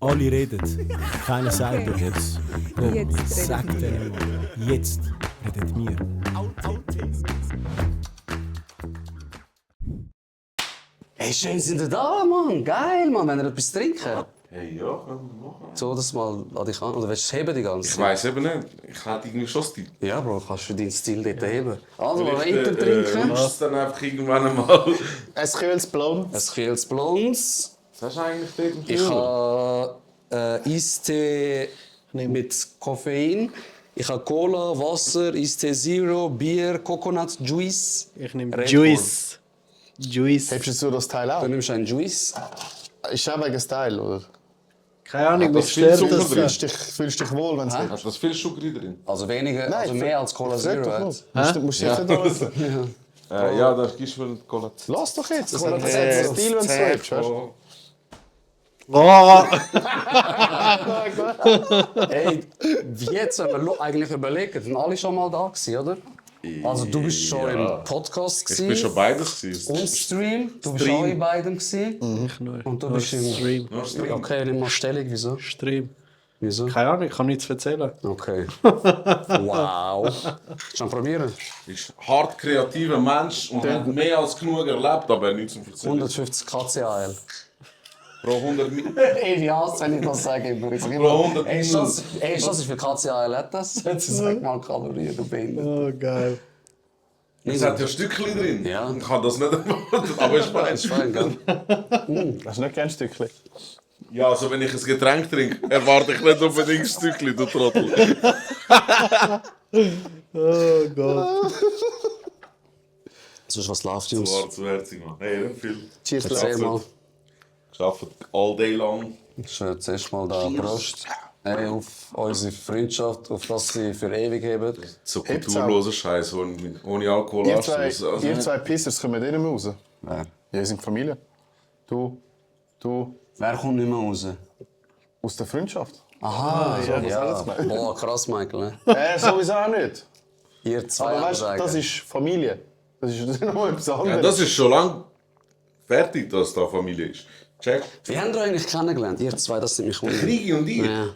Alle reden, keiner sagt doch jetzt. Komm, Jetzt sag redet denen mal. Jetzt redet wir. Hey, schön sind ihr da, Mann. Geil, Mann, wenn ihr etwas trinken. Hey, ja, können wir machen. So, das mal an dich an. Oder willst du es heben die ganze Ich Zeit? weiss eben nicht. Ich hätte irgendwie schon Stil. Ja, Bro, kannst du deinen Stil dort heben. Also, mal Vielleicht, weiter trinken. Lust dann einfach irgendwann einmal. Ein kühles Blond. Ein kühles Blondes. Was hast du eigentlich dort im Ich Kühler? habe Eistee mit Koffein. Ich habe Cola, Wasser, Eistee Zero, Bier, Coconut Juice. Ich nehme Red Juice. Juice. Hebst du das Teil auch? Du nimmst einen Juice. Ist auch wegen Style, oder? Keine Ahnung, mich das viel stört Zucker das. drin? Fühlst dich wohl, wenn es Hä? Hast du das viel Zucker drin? Also weniger, Nein, also mehr als Cola Sag Zero. doch hat. mal. Musst du dich nicht anrufen. Ja, das gibst du mir Cola. Lass doch jetzt. Das hat ist ein Stil, wenn du lebst, weißt du? Oh, Hey, jetzt, wenn wir eigentlich überlegen, sind alle schon mal da gewesen, oder? Also du bist schon im Podcast Ich bin schon gewesen, beides gewesen. und Stream. Du bist Stream. auch in beidem gewesen. ich nur. Und du nur bist im Stream. Nur Stream. Okay, nimm mal Stellung. Wieso? Stream. Wieso? Keine Ahnung, ich kann nichts erzählen. Okay. Wow. Schon probieren? Ist ein hart kreativer Mensch und hat mehr als genug erlebt, aber nichts zum Erzählen. 150 KCAL. Pro 100 Ey, Hass, wenn ich das sage. Ich sage Pro 100 ey, Schatz, wie viel KCAL hat das? Jetzt sag mal Kalorien, du Behindert. Oh, geil. Es hat ja Stückchen drin. Ja. Ich kann das nicht erwarten, aber ist fein. Ist fein, gell? Hast du nicht gerne Stückchen? Ja, also wenn ich ein Getränk trinke, erwarte ich nicht unbedingt ein Stückchen, du Trottel. Oh Gott. Sonst, was läuft, So Jungs? hart, so herzig, Mann. Hey, nicht viel. Cheers, Erzähl mal. Geschafft all day lang. Schön, zuerst mal da Prost. Hey, auf unsere Freundschaft, auf das sie für ewig haben. So Hebt's kulturloser Scheiß, ohne Alkohol Ihr zwei, anschließen. Also, ihr zwei Pissers kommen nicht mehr raus. Wer? Ja, ihr seid Familie. Du, Wer kommt nicht mehr raus? aus der Freundschaft. Aha, so, was ja. alles gemeint? Boah, krass, Michael. Ne? Sowieso auch nicht. Ihr zwei Aber haben weißt du, sagen. das ist Familie. Das ist nochmal etwas ja, anderes. das ist schon lange fertig, dass da Familie ist. Check. Wie habt ihr eigentlich kennengelernt? Ihr zwei, das sind mich wundern. Kriegi und ich. Ja.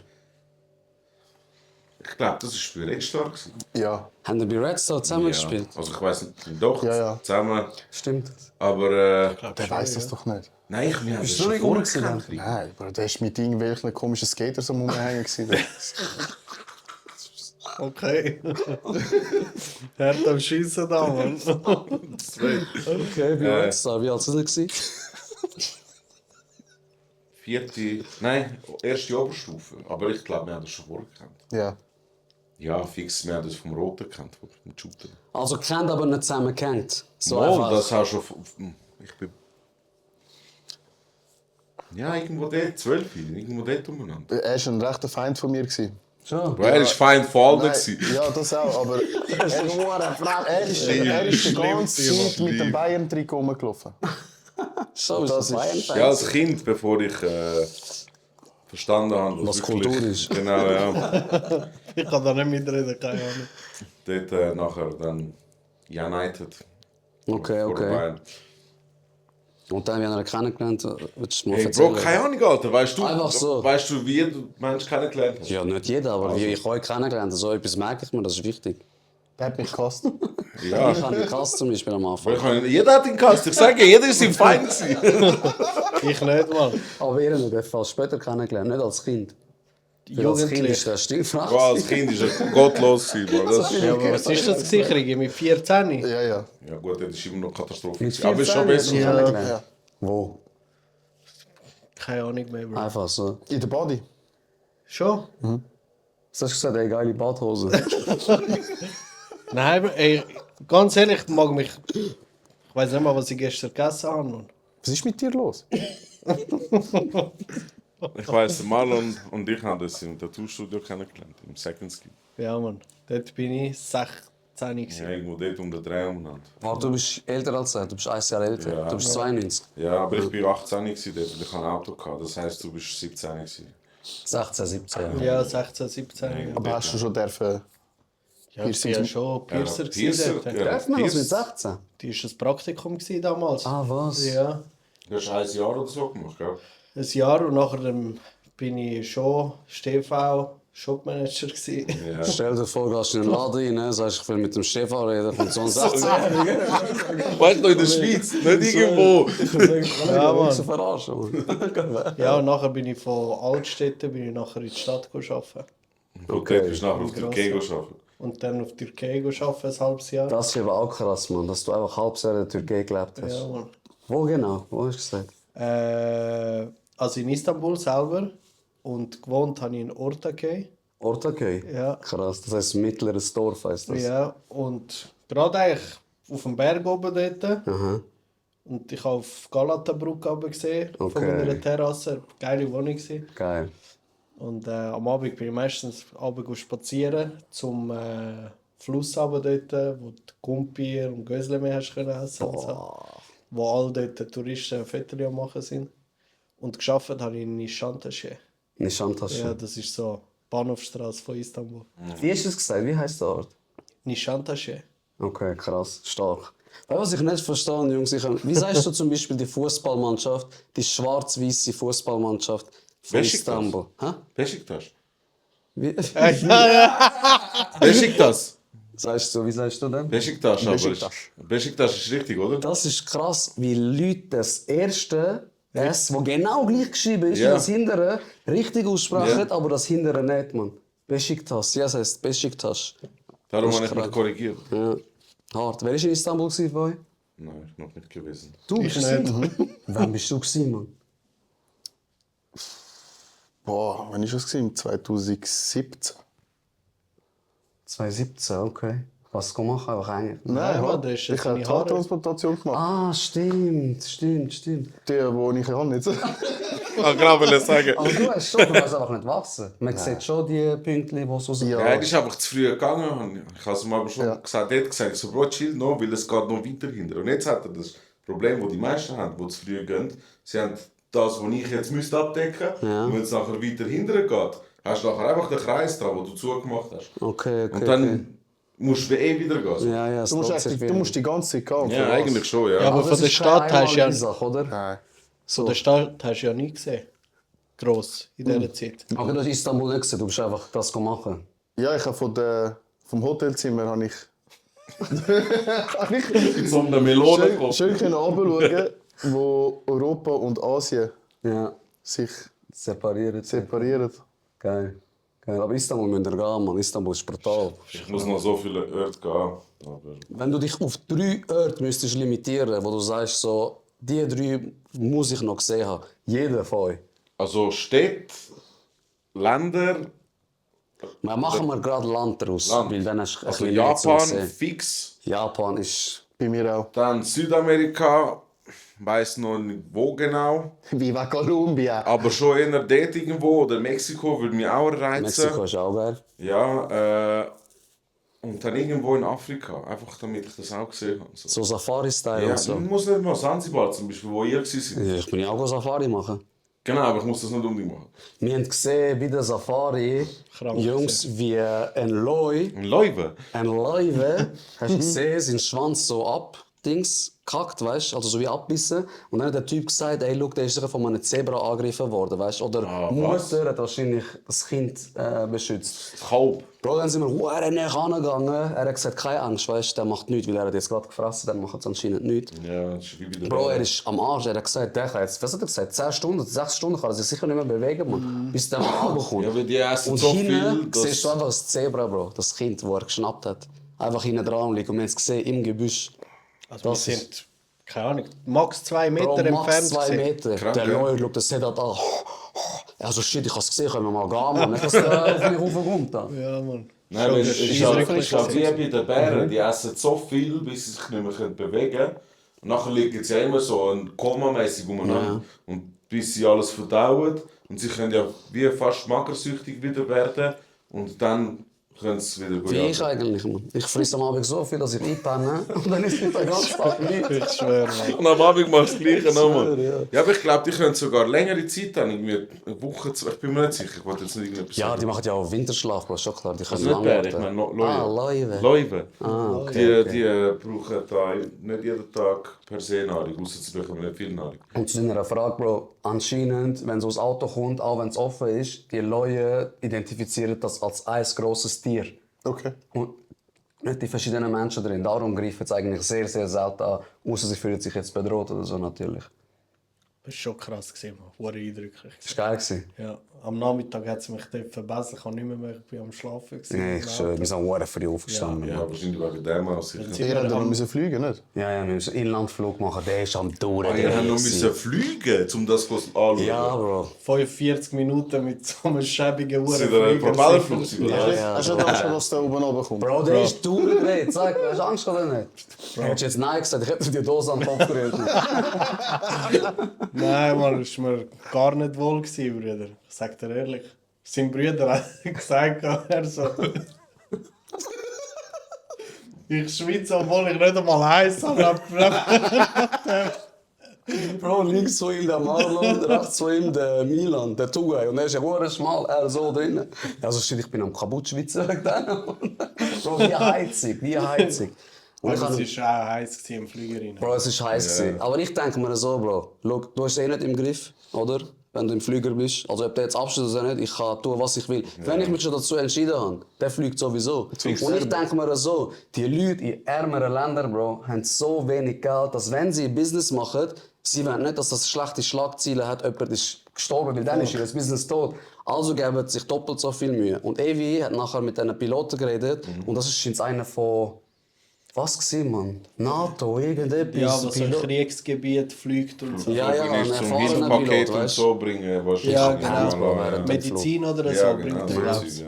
Ich glaube, das war bei Red Star. Ja. Haben wir bei Red Star zusammen gespielt? Also ich weiss nicht, doch, Ja. zusammen. Stimmt. Aber Der weiß das doch nicht. nein, wir haben das du schon nicht vorher gewesen, gekannt. Nein, Bro, der ist mit irgendwelchen komischen Skaters am Rumhängen gewesen. Okay. Er hat am Schiessen da, Mann. Okay, bei Red Star. Wie alt sind ihr? Erste Oberstufe. Aber ich glaube, wir haben das schon vorher gekannt. Ja. Ja, fix, wir haben das vom Roten gekannt, vom Shooter. Also kennt, aber nicht zusammen kennt. So Oh, einfach. das hast du schon. Ich bin. Ja, irgendwo dort, 12, irgendwo dort umeinander. Er war ein rechter Feind von mir. Gewesen. Schon. Er war Feind von allen. Nein, ja, das auch, aber er ist die ganze Zeit mit dem Bayern-Trikot rumgelaufen. So ist Das das ist- Bayern-Fan. Ja, als Kind, bevor ich verstanden habe, Was wirklich- Kultur ist. Genau, ja. Ich kann da nicht mitreden, keine Ahnung. Dort nachher dann United. Okay, vor okay. Bayern. Und dann, wie haben wir ihn kennengelernt? Willst du mal Hey erzählen? Bro, keine Ahnung, Alter. Einfach so. Weißt du, wie du Menschen kennengelernt hast? Ja, nicht jeder, aber wie ich euch kennengelernt habe. So etwas merke ich mir, das ist wichtig. Der hat mich gehasst. Ja. Ich habe einen Kass zum Beispiel am Anfang. Jeder hat ihn gehasst. Ich sage, jeder ist im Feind gewesen. Ich nicht mal. Aber ihr habt ihn fast später kennengelernt, nicht als Kind. Weil als Kind Jugendlich. ist der stinkfrach. Bro, als Kind war er gottlos. Bro. Das ist, Ja, aber was ist das gewesen? Mit 14? Ja, ja. ja gut, das ist immer noch Katastrophe. Mit Aber ist schon 14 besser. habt ihr ihn Ja. kennengelernt. Ja. Wo? Keine Ahnung mehr, Bro. Einfach so. In der Body. Schon? Was hast du gesagt? Ey, geile Badhose. Nein, Bro, ey, ganz ehrlich, ich mag mich. Ich weiß nicht mal, was ich gestern gegessen habe. Mann. Was ist mit dir los? Ich weiss, Marlon und ich haben das im Tattoo-Studio kennengelernt, im Second Ski. Ja, Mann. Dort bin ich 16 Ja, gewesen. irgendwo dort um den Dreh umeinander. Warte, du bist älter als er. Du bist 1 Jahr älter. Ja. Du bist 92. Ja, aber ich war 18 gewesen dort und ich hatte ein Auto gehabt. Das heisst, du bist 17 gewesen. 16, 17 Jahre. Ja, 16, 17. Ja, Aber hast du schon dürfen... ja ich war ja schon Piercer. gewesen dort. Darf man das mit 16? Die war ein Praktikum gewesen damals. Ah, was? Ja, Du hast ein Jahr oder so gemacht, gell? ein Jahr und nachher bin ich schon TV Shopmanager gewesen. Ja. Stell dir vor, gehst in den Laden rein, sagst, ich will mit dem Stefan reden, kommt so ein 16-Jähriger. Weißt du, in der Schweiz, nicht irgendwo. Ja, Mann. zu verarschen, Mann. Ja, und nachher bin ich von Altstädten in die Stadt arbeiten. Okay, du bist nachher auf Türkei arbeiten. Und dann auf Türkei arbeiten, ein halbes Jahr. Das ist eben auch krass, Mann, dass du einfach ein halbes Jahr in der Türkei gelebt hast. Ja, Mann. Wo genau? Wo hast du gesagt? Also in Istanbul selber. Und gewohnt habe ich in Ortaköy. Ortaköy? Ja. Krass, das heisst mittleres Dorf heisst das. Ja, und gerade eigentlich auf dem Berg oben dort. Aha. Und ich habe auf Galatabrücke oben gesehen, Okay. von meiner Terrasse. Geile Wohnung gewesen. Geil. Und am Abend bin ich meistens spazieren zum Fluss runter dort, wo du Kumpier und Gösle mehr hast können essen und so. Wo alle dort Touristen Fotos am machen sind. Und gearbeitet habe ich in Nişantaşı. Nişantaşı. Ja, das ist so Bahnhofstraße von Istanbul. Wie hast du es gesagt? Wie heisst der Ort? Nişantaşı. Okay, krass, stark. Weißt du, was ich nicht verstehe, Jungs? Wie sagst du zum Beispiel die Fußballmannschaft, die schwarz-weiße Fußballmannschaft von Beşiktaş. Istanbul? Hä? Beşiktaş. Wie, Beşiktaş. wie sagst du denn? Beşiktaş, aber Beşiktaş. Beşiktaş ist richtig, oder? Das ist krass, wie Leute das erste S, das genau gleich geschrieben ist, Ja. wie das hintere, richtig aussprechen, Ja. aber das hintere nicht, man. Beşiktaş, ja, es heisst Beşiktaş. Darum Das habe ist ich mich krank. korrigiert. Ja. Hart. Wer war in Istanbul von euch? Nein, noch nicht gewesen. Du Ich bist nicht. Wann bist du gewesen, Mann? Boah, wann war das? 2017. 2017, okay. Was kann man machen? Einfach eigentlich. Nein, Mann, das ist ich jetzt habe deine Haare. Haartransplantation gemacht. Ah, stimmt. Die, die ich habe, nicht. Ich wollte gerade sagen. Aber du hast schon, du hast einfach nicht wachsen. Man sieht schon die Pünktchen, die so sind. Ja. Ja, das ist einfach zu früh gegangen. Ich habe es ihm aber schon Ja. gesagt, er hat gesagt, so, Bro, chill noch, weil es geht noch weiter hinter. Und jetzt hat er das Problem, das die meisten haben, die zu früh gehen. Sie haben das, was ich jetzt müsste abdecken müsste. Ja. Und wenn es nachher weiter hinter geht, hast du nachher einfach den Kreis dran, den du zugemacht hast. Okay. Und dann musst du wieder gehen. So. Ja, Du musst die ganze Zeit gehen. Ja, eigentlich schon, ja. Ja, aber von der Stadt hast du ja, Sache, oder? Nein. von der Stadt hast du ja nie gesehen. Gross in dieser Zeit. Aber du hast Istanbul nicht gesehen, du bist einfach das machen. Ja, ich habe vom Hotelzimmer habe ich So eine Melone schön können runterschauen, wo Europa und Asien Ja, sich separiert. separieren. Geil. Geil. Aber Istanbul müsst ihr gehen, Mann. Istanbul ist brutal. Ich muss noch so viele Orte gehen. Aber Wenn du dich auf 3 Orte müsstest limitieren, wo du sagst, so, die 3 muss ich noch gesehen haben. Jeder von euch. also Städte, Länder, Machen wir gerade Land daraus, Land. weil dann hast du ein Also bisschen mehr zu Japan sehen. fix. Japan ist... Bei mir auch. Dann Südamerika, weiß noch nicht wo genau. Viva Colombia! Aber schon eher dort irgendwo. Oder Mexiko würde mich auch reizen. Mexiko ist auch geil. Ja, und dann irgendwo in Afrika. Einfach damit ich das auch gesehen habe. So. So Safari-Style Ja, und so. muss nicht mal Zanzibar zum Beispiel, wo ihr gewesen seid. Ja, ich bin ja auch Safari machen. Genau, aber ich muss das nicht unbedingt machen. Wir haben gesehen, bei der Safari, Krank Jungs, wie ein Loi, Ein Läufe. ein Löwe, hast du gesehen, seinen Schwanz so kackt, weißt, also so wie abbissen. Und dann hat der Typ gesagt, ey, schau, der ist sicher von einem Zebra angegriffen worden, weißt, oder die was? Mutter hat wahrscheinlich das Kind beschützt. Das Kalb. Bro, dann sind wir sehr nah angegangen. Er hat gesagt, keine Angst, weißt, der macht nichts, weil er hat jetzt gerade gefressen, der macht anscheinend nichts. Ja, das ist wie bei der Bro, er ist am Arsch. Er hat gesagt, der kann jetzt, was hat er gesagt, 10 Stunden, 6 Stunden kann er sich sicher nicht mehr bewegen, man, bis der mal runterkommt. Ja, weil die essen Und so hinten viel, siehst du dass... einfach das Zebra, Bro, das Kind, das er geschnappt hat. Einfach hinten dran liegt und wir haben es gesehen, im Gebüsch. Also Das wir sind, keine Ahnung, max 2 Meter Bro, max entfernt. 2 gewesen. Meter. Krank, Der ja. Lawyer schaut das Set an. Also shit, ich hab's gesehen, können wir mal gehen, man. Nicht, dass der auf mich raufkommt. Da. Ja, Mann. Nein, weil es ist halt eindrücklich wie bei den Bären. Mhm. Die essen so viel, bis sie sich nicht mehr bewegen können. Und nachher liegen sie ja immer so komamässig umeinander. Und bis sie alles verdauen. Und sie können ja wie fast magersüchtig wieder werden. Und dann können sie wieder gut Wie ich jagen. eigentlich, Mann. Ich frisse am Abend so viel, dass ich einpenne und dann ist es den ganzen Tag nichts. Ich schwöre, Mann. Und am Abend machst du das Gleiche nochmal. ja. Ja, aber ich glaube, die können sogar längere Zeit haben. Irgendwie eine Woche, zwei. Ich bin mir nicht sicher. Ich wollte jetzt nicht irgendetwas Ja, sagen. die machen ja auch Winterschlaf, Bro, schon klar. Die können Also nicht lange Bären, ich meine warten. Läuve. Läuve. Läuve. Ah, okay. Die brauchen da nicht jeden Tag per se Nahrung, außer sie bekommen nicht viel Nahrung. Und zu deiner Frage, Bro, anscheinend, wenn so ein Auto kommt, auch wenn es offen ist, die Leute identifizieren das als ein grosses Tier. Okay. Und nicht die verschiedenen Menschen drin. Darum greifen es eigentlich sehr, sehr selten an. Außer sie fühlen sich jetzt bedroht oder so natürlich. Das war schon krass, man. Hure eindrücklich. Das war geil. Ja, am Nachmittag hat es mich dort verbessert. Ich kann nicht mehr, ich bin am Schlafen. Nee, wir sind sehr früh aufgestanden. Ja, wahrscheinlich wegen dem auch sicher. Sie- Ihr habt haben- noch müssen fliegen, nicht? Ja, wir müssen einen Inlandflug machen, der ist am Dauern. Ah, ihr habt noch müssen fliegen, um das anzuschauen. Ja, Bro. 45 Minuten mit so einem schäbigen Sind ihr ein Propellerflug? Hast du nicht Angst, was da oben runterkommt? Bro, der ist durchgedreht. Sag, hast du Angst oder nicht? Hättest du jetzt Nein gesagt, ich hätte dir die Dose am Kopf gerührt. Nein, Mann, das war mir gar nicht wohl, Bruder. Ich sag dir ehrlich. Sein Bruder hat gesagt, er so... Ich schwitze, obwohl ich nicht einmal heiß habe. Bro, links von ihm der Marlon, rechts von ihm der Milan, der Tugay. Und er ist ja sehr schmal, er so drinnen. Also shit, ich bin am kaputt schwitzen wegen denen. Bro, wie heizig, wie heizig. Und ich Es habe- war auch heiß im Flieger rein. Bro, es war heiß. gewesen. Aber ich denke mir so, Bro, schau, du hast es eh nicht im Griff, oder? Wenn du im Flüger bist. Also ob der jetzt abschließt oder nicht, ich kann tun, was ich will. Wenn ich mich schon dazu entschieden habe, der fliegt sowieso. Und ich denke mir so, die Leute in ärmeren Ländern, Bro, haben so wenig Geld, dass wenn sie ein Business machen, sie wollen nicht, dass das schlechte Schlagzeilen hat, jemand ist gestorben, weil dann ist ihr Business tot. Also geben sie sich doppelt so viel Mühe. Und EWI hat nachher mit diesen Piloten geredet und das ist jetzt einer von... Was war, Mann? NATO, irgendetwas. Ja, was so ein Pilot- Kriegsgebiet fliegt und so. Ja, ja, Wenn ein ich zum erfahrener Hilfspaket Pilot, und weißt so bringen, wahrscheinlich. Ja, genau. Mal, Ja. Medizin oder so Ja, bringt genau, das so raus. Zeug,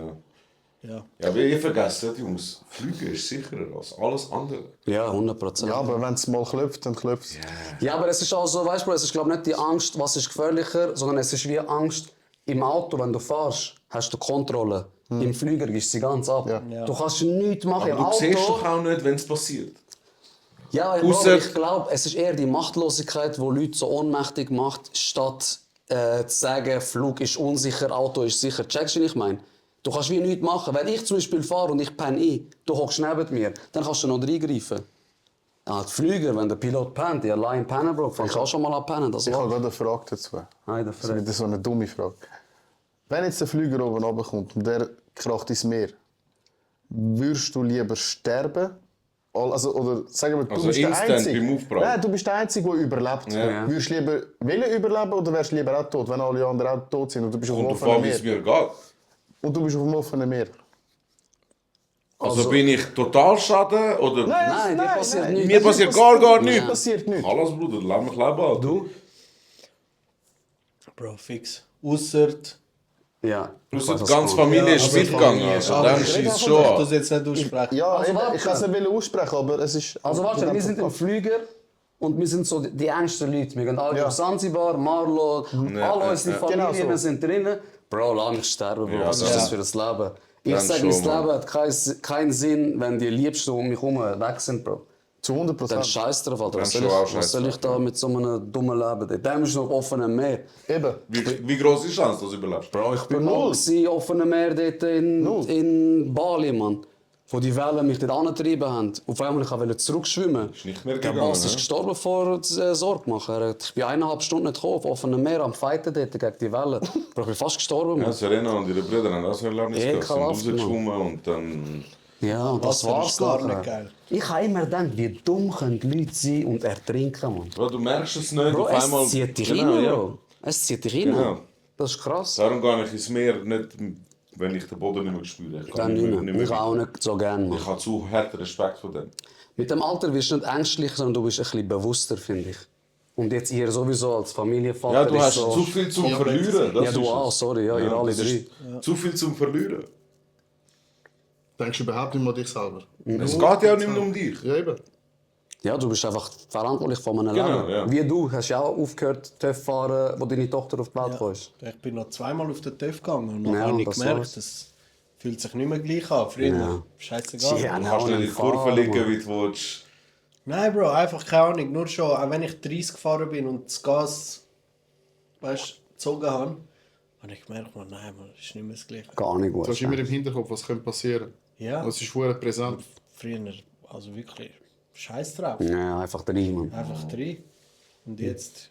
ja. Ja. Ja, aber ihr vergesst nicht, Jungs, Fliegen ist sicherer als alles andere. Ja, 100%. Ja, aber wenn es mal klopft, dann klopft es. Ja, aber es ist auch so, weißt du, es ist glaube nicht die Angst, was ist gefährlicher, sondern es ist wie Angst im Auto, wenn du fährst, hast du Kontrolle. Im Flieger gehst du sie ganz ab. Ja. Du kannst nichts machen Aber im du Auto. siehst doch auch nicht, wenn es passiert. Ja, Ausser- aber ich glaube, es ist eher die Machtlosigkeit, die Leute so ohnmächtig macht, statt zu sagen, Flug ist unsicher, Auto ist sicher. Checkst du, was ich meine? Du kannst wie nichts machen. Wenn ich zum Beispiel fahre und ich penne ein, du hockst neben mir, dann kannst du noch reingreifen. Ja, die Flüger, wenn der Pilot pennt, die allein pennen, Bro, fängst du auch schon mal an pennen. Das Ich habe war. gerade eine Frage dazu. Nein, Das ist wieder so eine dumme Frage. Wenn jetzt der Flüger oben runterkommt und der kracht ins Meer, würdest du lieber sterben? Also, oder sagen wir, du Also bist der instant Einzige. beim Aufprall. Nein, du bist der Einzige, der überlebt. Ja. Würdest du lieber wollen überleben oder wärst du lieber auch tot, wenn alle anderen auch tot sind und du bist auf dem Und offenen davon, wie es Meer? mir geht. Und du bist auf dem offenen Meer. Also bin ich total schaden oder... Nein, dir passiert nichts. Mir passiert gar nichts. Passiert nichts. Alles, Bruder, lass mich leben. Alter. Du? Bro, fix. Ausser... Ja. Du Ich hast weiß, die ganze was Familie Ja, ist aber mitgegangen. Familie Also, ist dann auch- schießt es Ich schon tue an. es jetzt nicht aussprechen. Ja, Also eben, warte. ich kann es nicht aussprechen, aber es ist... Also warte, wir sind im Flüger und wir sind so die engsten Leute. Wir gehen alle Ja. auf Zanzibar, Marlo, alle unsere Familien Genau so. sind drinnen. Bro, lass mich sterben, Bro. Ja, Was ist ja. das für ein Leben? Ich Dann sage, schon, mein Mann. Leben hat keinen Sinn, wenn die Liebsten um mich herum weg sind, Bro. Zu 100%. Dann scheiß drauf, Alter. Was Dann soll schon auch ich, was scheiß soll ich da mit so einem dummen Leben? Dem ist noch offenem Meer. Eben. Wie groß ist die Chance, dass du überlebst? Bro, ich bin Null. mal gewesen, offenem Meer dort Null. in Bali, Mann. Wo die Wellen mich dort angetrieben haben. Auf einmal ich wollte zurückschwimmen. Ist nicht mehr Der gegangen, Boss ist ne? gestorben vor Sorge machen. Ich bin 1,5 Stunden nicht gekommen, auf offenem Meer am Fighten dort gegen die Wellen. Bro, ich bin fast gestorben, Ja, Mann. Serena und ihre Brüder haben auch so ein Erlebnis gehabt. Sie sind Ekelhaft, rausgeschwommen und dann... Ja, und das Wasser war's ist gar nachher. nicht geil. Ich habe immer gedacht, wie dumm können die Leute sein und ertrinken, Mann. Bro, du merkst es nicht, Bro, auf einmal... es zieht dich Genau, rein, ja. Bro. Es zieht dich rein. Genau. Das ist krass. Darum gehe ich ins Meer nicht, wenn ich den Boden nicht mehr spüre. Ich, Dann kann nicht nicht mehr. mehr Ich auch nicht so gerne, Mann. ich habe zu harten Respekt vor dem. Mit dem Alter wirst du nicht ängstlich, sondern du bist ein bisschen bewusster, finde ich. Und jetzt ihr sowieso als Familienvater Ja, du ist hast so... zu viel zum Verlieren. Das Ja, du ist auch, es. sorry, ja, ihr alle das ist Zu viel zum Verlieren. Denkst du überhaupt nicht mehr an dich selber? Es geht ja auch nicht mehr um dich. Ja, eben. Ja, du bist einfach verantwortlich für mein Genau, Leben. ja. Wie du, hast ja auch aufgehört, TÜV fahren, wo deine Tochter auf die Welt kam. Ich bin noch zweimal auf den TÜV gegangen und dann Ja, habe und ich das gemerkt, war's. dass Fühlt sich nicht mehr gleich an. Früher, Ja. scheißegal. Ja, Du kannst nicht in die Kurve liegen, wie du willst. Nein, Bro, einfach keine Ahnung. Nur schon, auch wenn ich 30 gefahren bin und das Gas, weißt, gezogen habe, habe ich gemerkt, man, nein, man, das ist nicht mehr das Gleiche. Gar nicht gut. Du hast immer im Hinterkopf, was könnte passieren. Ja. Das ist vorher präsent. Früher, also wirklich, scheiß drauf. Ja, einfach drin, Mann. Einfach 3. Und jetzt,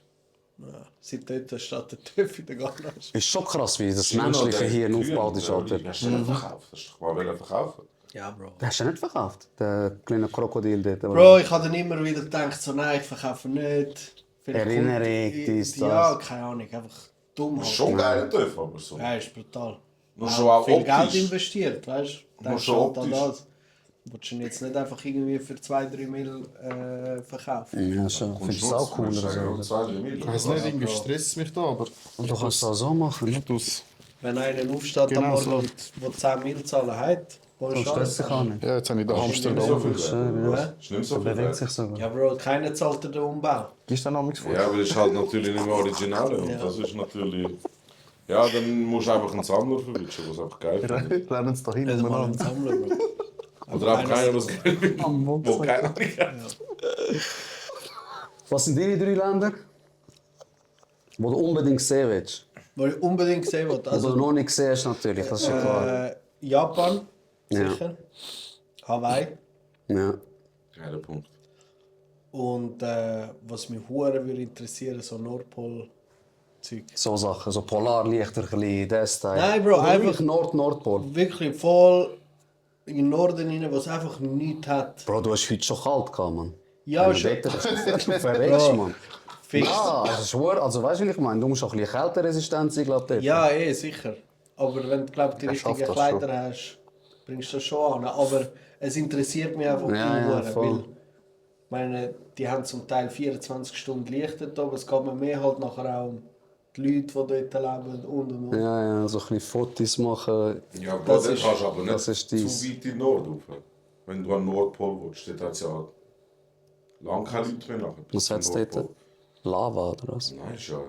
ja, seit dort steht der TÜV in der Garage. Ist schon krass, wie das menschliche Hirn aufgebaut ist, Alter. Hast du den verkauft? Hast du doch mal verkaufen? Ja, Bro. Den hast du nicht verkauft, den kleinen Krokodil dort. oder? Bro, ich habe dann immer wieder gedacht, so, nein, ich verkaufe nicht. Vielleicht Erinnerung, kommt- dies, Ja, das. keine Ahnung, einfach dumm. Das ist Halt. schon geil, TÜV, aber so. Ja, ist brutal. Nur schon auch viel optisch. Geld investiert, weißt du? Nur Denkst schon halt an optisch. das. Du willst ihn jetzt nicht einfach irgendwie für 2-3 Mil verkaufen. Ja, schon. Findest du es auch cool oder so? oder? Ich weiß nicht, irgendwie stresst es mich da, aber Und du kannst es auch so machen, ne? Wenn einer aufsteht Genau am Morgen so. und der 10 Mil zahlen hat, wo Du ist stresst dich auch nicht. ja, jetzt habe ich den Hamster Nicht da. so viel wert. Ja. Ist nicht so viel Bewegt wert. sich sogar. Ja, Bro, keiner zahlt dir den Umbau. Ist dann noch vor? Ja, aber das ist halt natürlich nicht mehr original. Und das ist natürlich... Ja, dann musst du einfach einen Sammler verwischen, was einfach geil findet. Lernen sie da hin Also mal einen umeinander. Sammler, Bro. Oder auch keiner, was geil findet, wo keine Ahnung hat. Was sind deine 3 Länder, die du unbedingt sehen willst? Was ich unbedingt sehen will. Also Also, du noch nicht gesehen hast, natürlich, das ist schon klar. Japan, Ja. sicher. Hawaii. Ja. Geiler Punkt. Und was mich hure würde interessieren, so Nordpol-Zeug. So Sachen, so Polarlichter, ein bisschen, das Teil. Nein, Bro, Oder einfach- wirklich Nordpol. Wirklich voll in den Norden rein, was einfach nichts hat. Bro, du hast heute schon kalt gehabt, Mann. Ja, Wenn du schon. dort bist, du verreckst, Bro. Mann. Fix. Ah, also, also weißt du, wie ich meine? Du musst auch ein bisschen kälteresistent sein, glaube ich. Ja, sicher. Aber wenn du glaub, die richtigen schafft das Kleider hast, bringst du das schon an. Aber es interessiert mich einfach Ja, ja, die voll. weil ich meine, die haben zum Teil 24 Stunden Licht dort, aber es geht mir mehr halt nachher auch um die Leute, die dort leben und. Ja, so ein bisschen Fotos machen. Ja, Bro, Das dann ist- kannst du aber das nicht ist zu dies. weit in den Norden rauf. Wenn du an den Nordpol willst, dort hat es ja lange keine Leute mehr nachher. bis Was zum hat es Nordpol. dort? Lava oder was? Nein, ist ja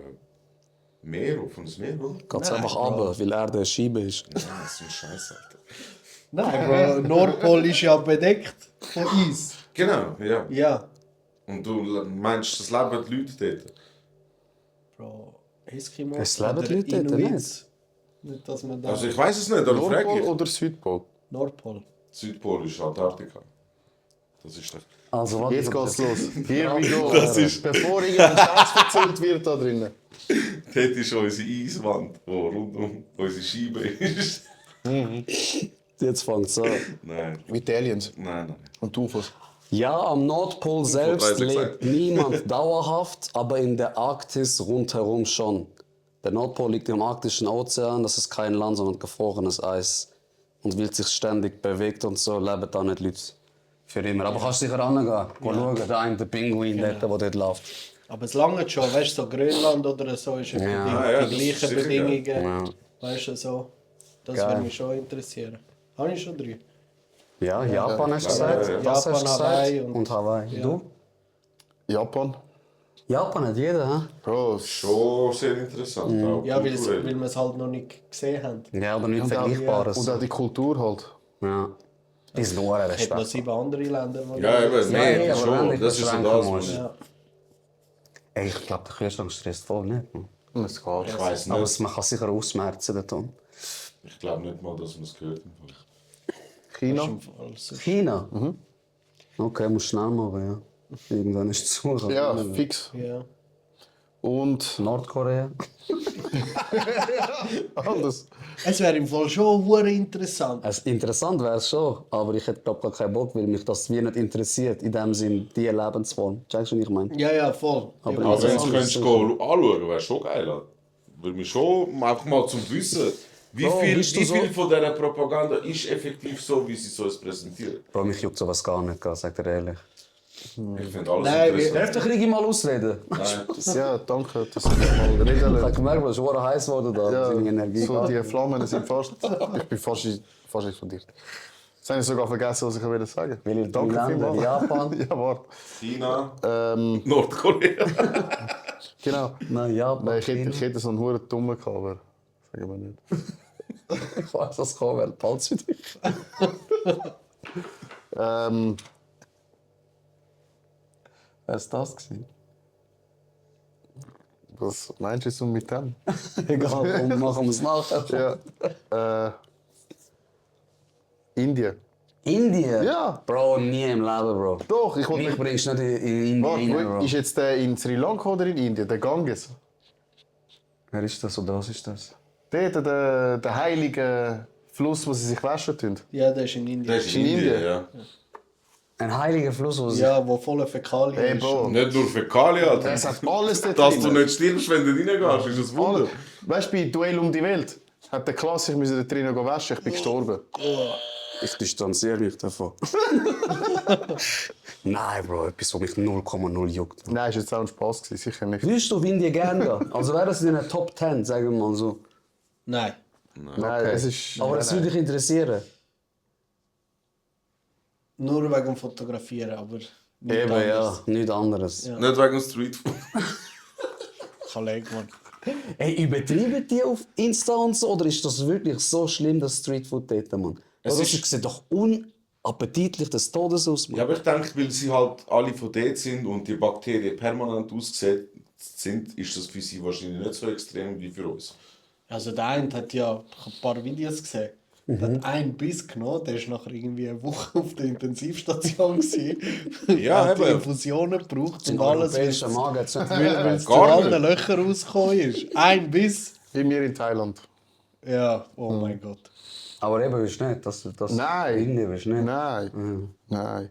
Meer, auf das Meer, oder? Geht es Nein, einfach Bro. runter, weil er der Scheibe ist. Nein, das ist ein Scheiß, Alter. Nein, Bro, Nordpol ist ja bedeckt von Eis. Genau, ja. Ja. Und du meinst, das leben die Leute dort? Bro, Eskimo. Es leben oder die Leute dort Inuits. Nicht, dass man da. Also ich weiß es nicht, darum frage Nordpol ich. oder Südpol? Nordpol. Südpol ist Antarktika. Das ist der... Also, warte, Jetzt geht's los. Here we go. Das ist- Bevor irgendein Scheiß erzählt wird da drinnen. Dort ist unsere Eiswand, die rund um unsere Scheibe ist. jetzt fängt es an. Nein, Mit Aliens nein. und UFOs. Ja, am Nordpol selbst 30 lebt niemand dauerhaft, aber in der Arktis rundherum schon. Der Nordpol liegt im Arktischen Ozean, das ist kein Land, sondern gefrorenes Eis. Und weil es sich ständig bewegt und so, leben da nicht Leute für immer. Aber kannst sicher angehen, schauen, der eine der Pinguin, der dort läuft. Aber es lange schon, weißt du, so Grönland oder so ist ja Ja. Ja, die das ist gleichen sicher Bedingungen. Ja. Weißt du, so. Das Geil. würde mich schon interessieren. Habe ich schon 3. Ja, Japan hast du Ja, gesagt. ja. Was hast du Japan, gesagt? Hawaii Und Hawaii. Ja. Du? Japan. Japan hat jeder, hä? Bro, Schon sehr interessant. Auch Ja, weil kulturell. wir es halt noch nicht gesehen haben. Ja, aber nichts und auch, Vergleichbares. und auch die Kultur halt. Ja. Die sind nur Es gibt noch Respekt. 7 andere Länder. wo Ja, wir- eben, Ja, nee, ja, aber wenn schon. dich Das ist so beschränken das, musst. was... Ja. Ey, ich glaube, der Kühlschrank stresst voll nicht. Man. Es geht. Ich weiß Aber nicht. man kann sicher ausmerzen, der Ton. Ich glaube nicht mal, dass man es gehört hat. China. Also, China? Okay, muss schnell machen, ja. Irgendwann ist es zu. Ja, fix. ja. Und Nordkorea? alles. Es wäre im Fall schon hure interessant. Interessant wäre es schon, aber ich hätte glaube gar keinen Bock, weil mich das wie nicht interessiert, in dem Sinn, diese Lebensform. Checkst du, was ich meine? Ja, ja, voll. Aber ja, Aber wenn das du ist könntest sicher. anschauen, wäre schon geil. Alter. Würde mich schon einfach mal zum Wissen, wie Bro, viel, bist du wie so- viel von dieser Propaganda ist effektiv so, wie sie so es präsentieren. Bro, mich juckt sowas gar nicht, sag dir ehrlich. Ich finde alles Nein, interessant. Darf der Krieg mal ausreden? Nein. Ja, danke, dass du mich mal reden Ich habe lässt. gemerkt, es ist verdammt heiß geworden da. Ja, Seine Energie. so die Flammen sind fast... Ich bin fast explodiert. Jetzt habe ich sogar vergessen, was ich sagen wollte. Weil ihr Danke Länder, vielmals. Japan. Ja, warte. China, Ähm, Nordkorea. genau. Nein, Japan. Nein, ich China. hätte so einen hohen Dummen gehabt, aber sagen wir nicht. Ich weiß, was kommen wird. Bald für dich. Wer ist das gewesen? Was meinst du jetzt mit dem? Egal, komm, machen wir es nachher. Ja. Indien. Indien? Ja. Bro, nie im Leben, Bro. Doch, ich wollte Mich mich... bringst du nicht in Indien rein, Warte, Bro. ist jetzt der in Sri Lanka oder in Indien? Der Ganges? Wer ist das oder was ist das? Der heilige Fluss, wo sie sich waschen tun. Ja, der ist in Das Indien. ist in Indien, ja. Ein heiliger Fluss, wo sich... Ja, wo voller Fäkalien Hey, ist. Bro. Nicht nur Fäkalien, Alter. Es hat alles dort Dass du drin. nicht stirbst, wenn du reingehst, ist ein Wunder. Weißt du, bei Duell um die Welt hat der Klasse, ich musste da drinnen waschen, ich bin gestorben. Ich distanziere mich davon. Nein, Bro, etwas, was mich 0,0 juckt. Nein, das war jetzt auch ein Spaß, sicher nicht. Würdest du auf Indien gerne gehen? Also wäre das in den Top 10, sagen wir mal so. Nein. Nein, es ist... Aber es würde dich interessieren. Nur wegen dem Fotografieren, aber nicht Eben, anders. ja, nichts anderes. Ja. Nicht wegen Streetfood. Kollege, Mann. Hey, übertreiben die auf Insta und so? Oder ist das wirklich so schlimm, das Streetfood dort, Mann? Es Das ist- sieht doch unappetitlich des Todes aus, Mann. Ja, aber ich denke, weil sie halt alle von dort sind und die Bakterien permanent ausgesetzt sind, ist das für sie wahrscheinlich nicht so extrem wie für uns. Also der eine hat ja, ich habe ein paar Videos gesehen, der hat einen Biss genommen, der war nachher irgendwie eine Woche auf der Intensivstation gewesen. Ja, hat die eben. Infusionen gebraucht In und alles, weil europäischen Magen hat's nicht es zu Gar allen nicht. Löchern rausgekommen ist. Ein Biss. Wie wir in Thailand. Ja, oh mein Gott. Aber eben, willst du nicht, dass du das... Nein. Indien willst du nicht. Nein. Nein.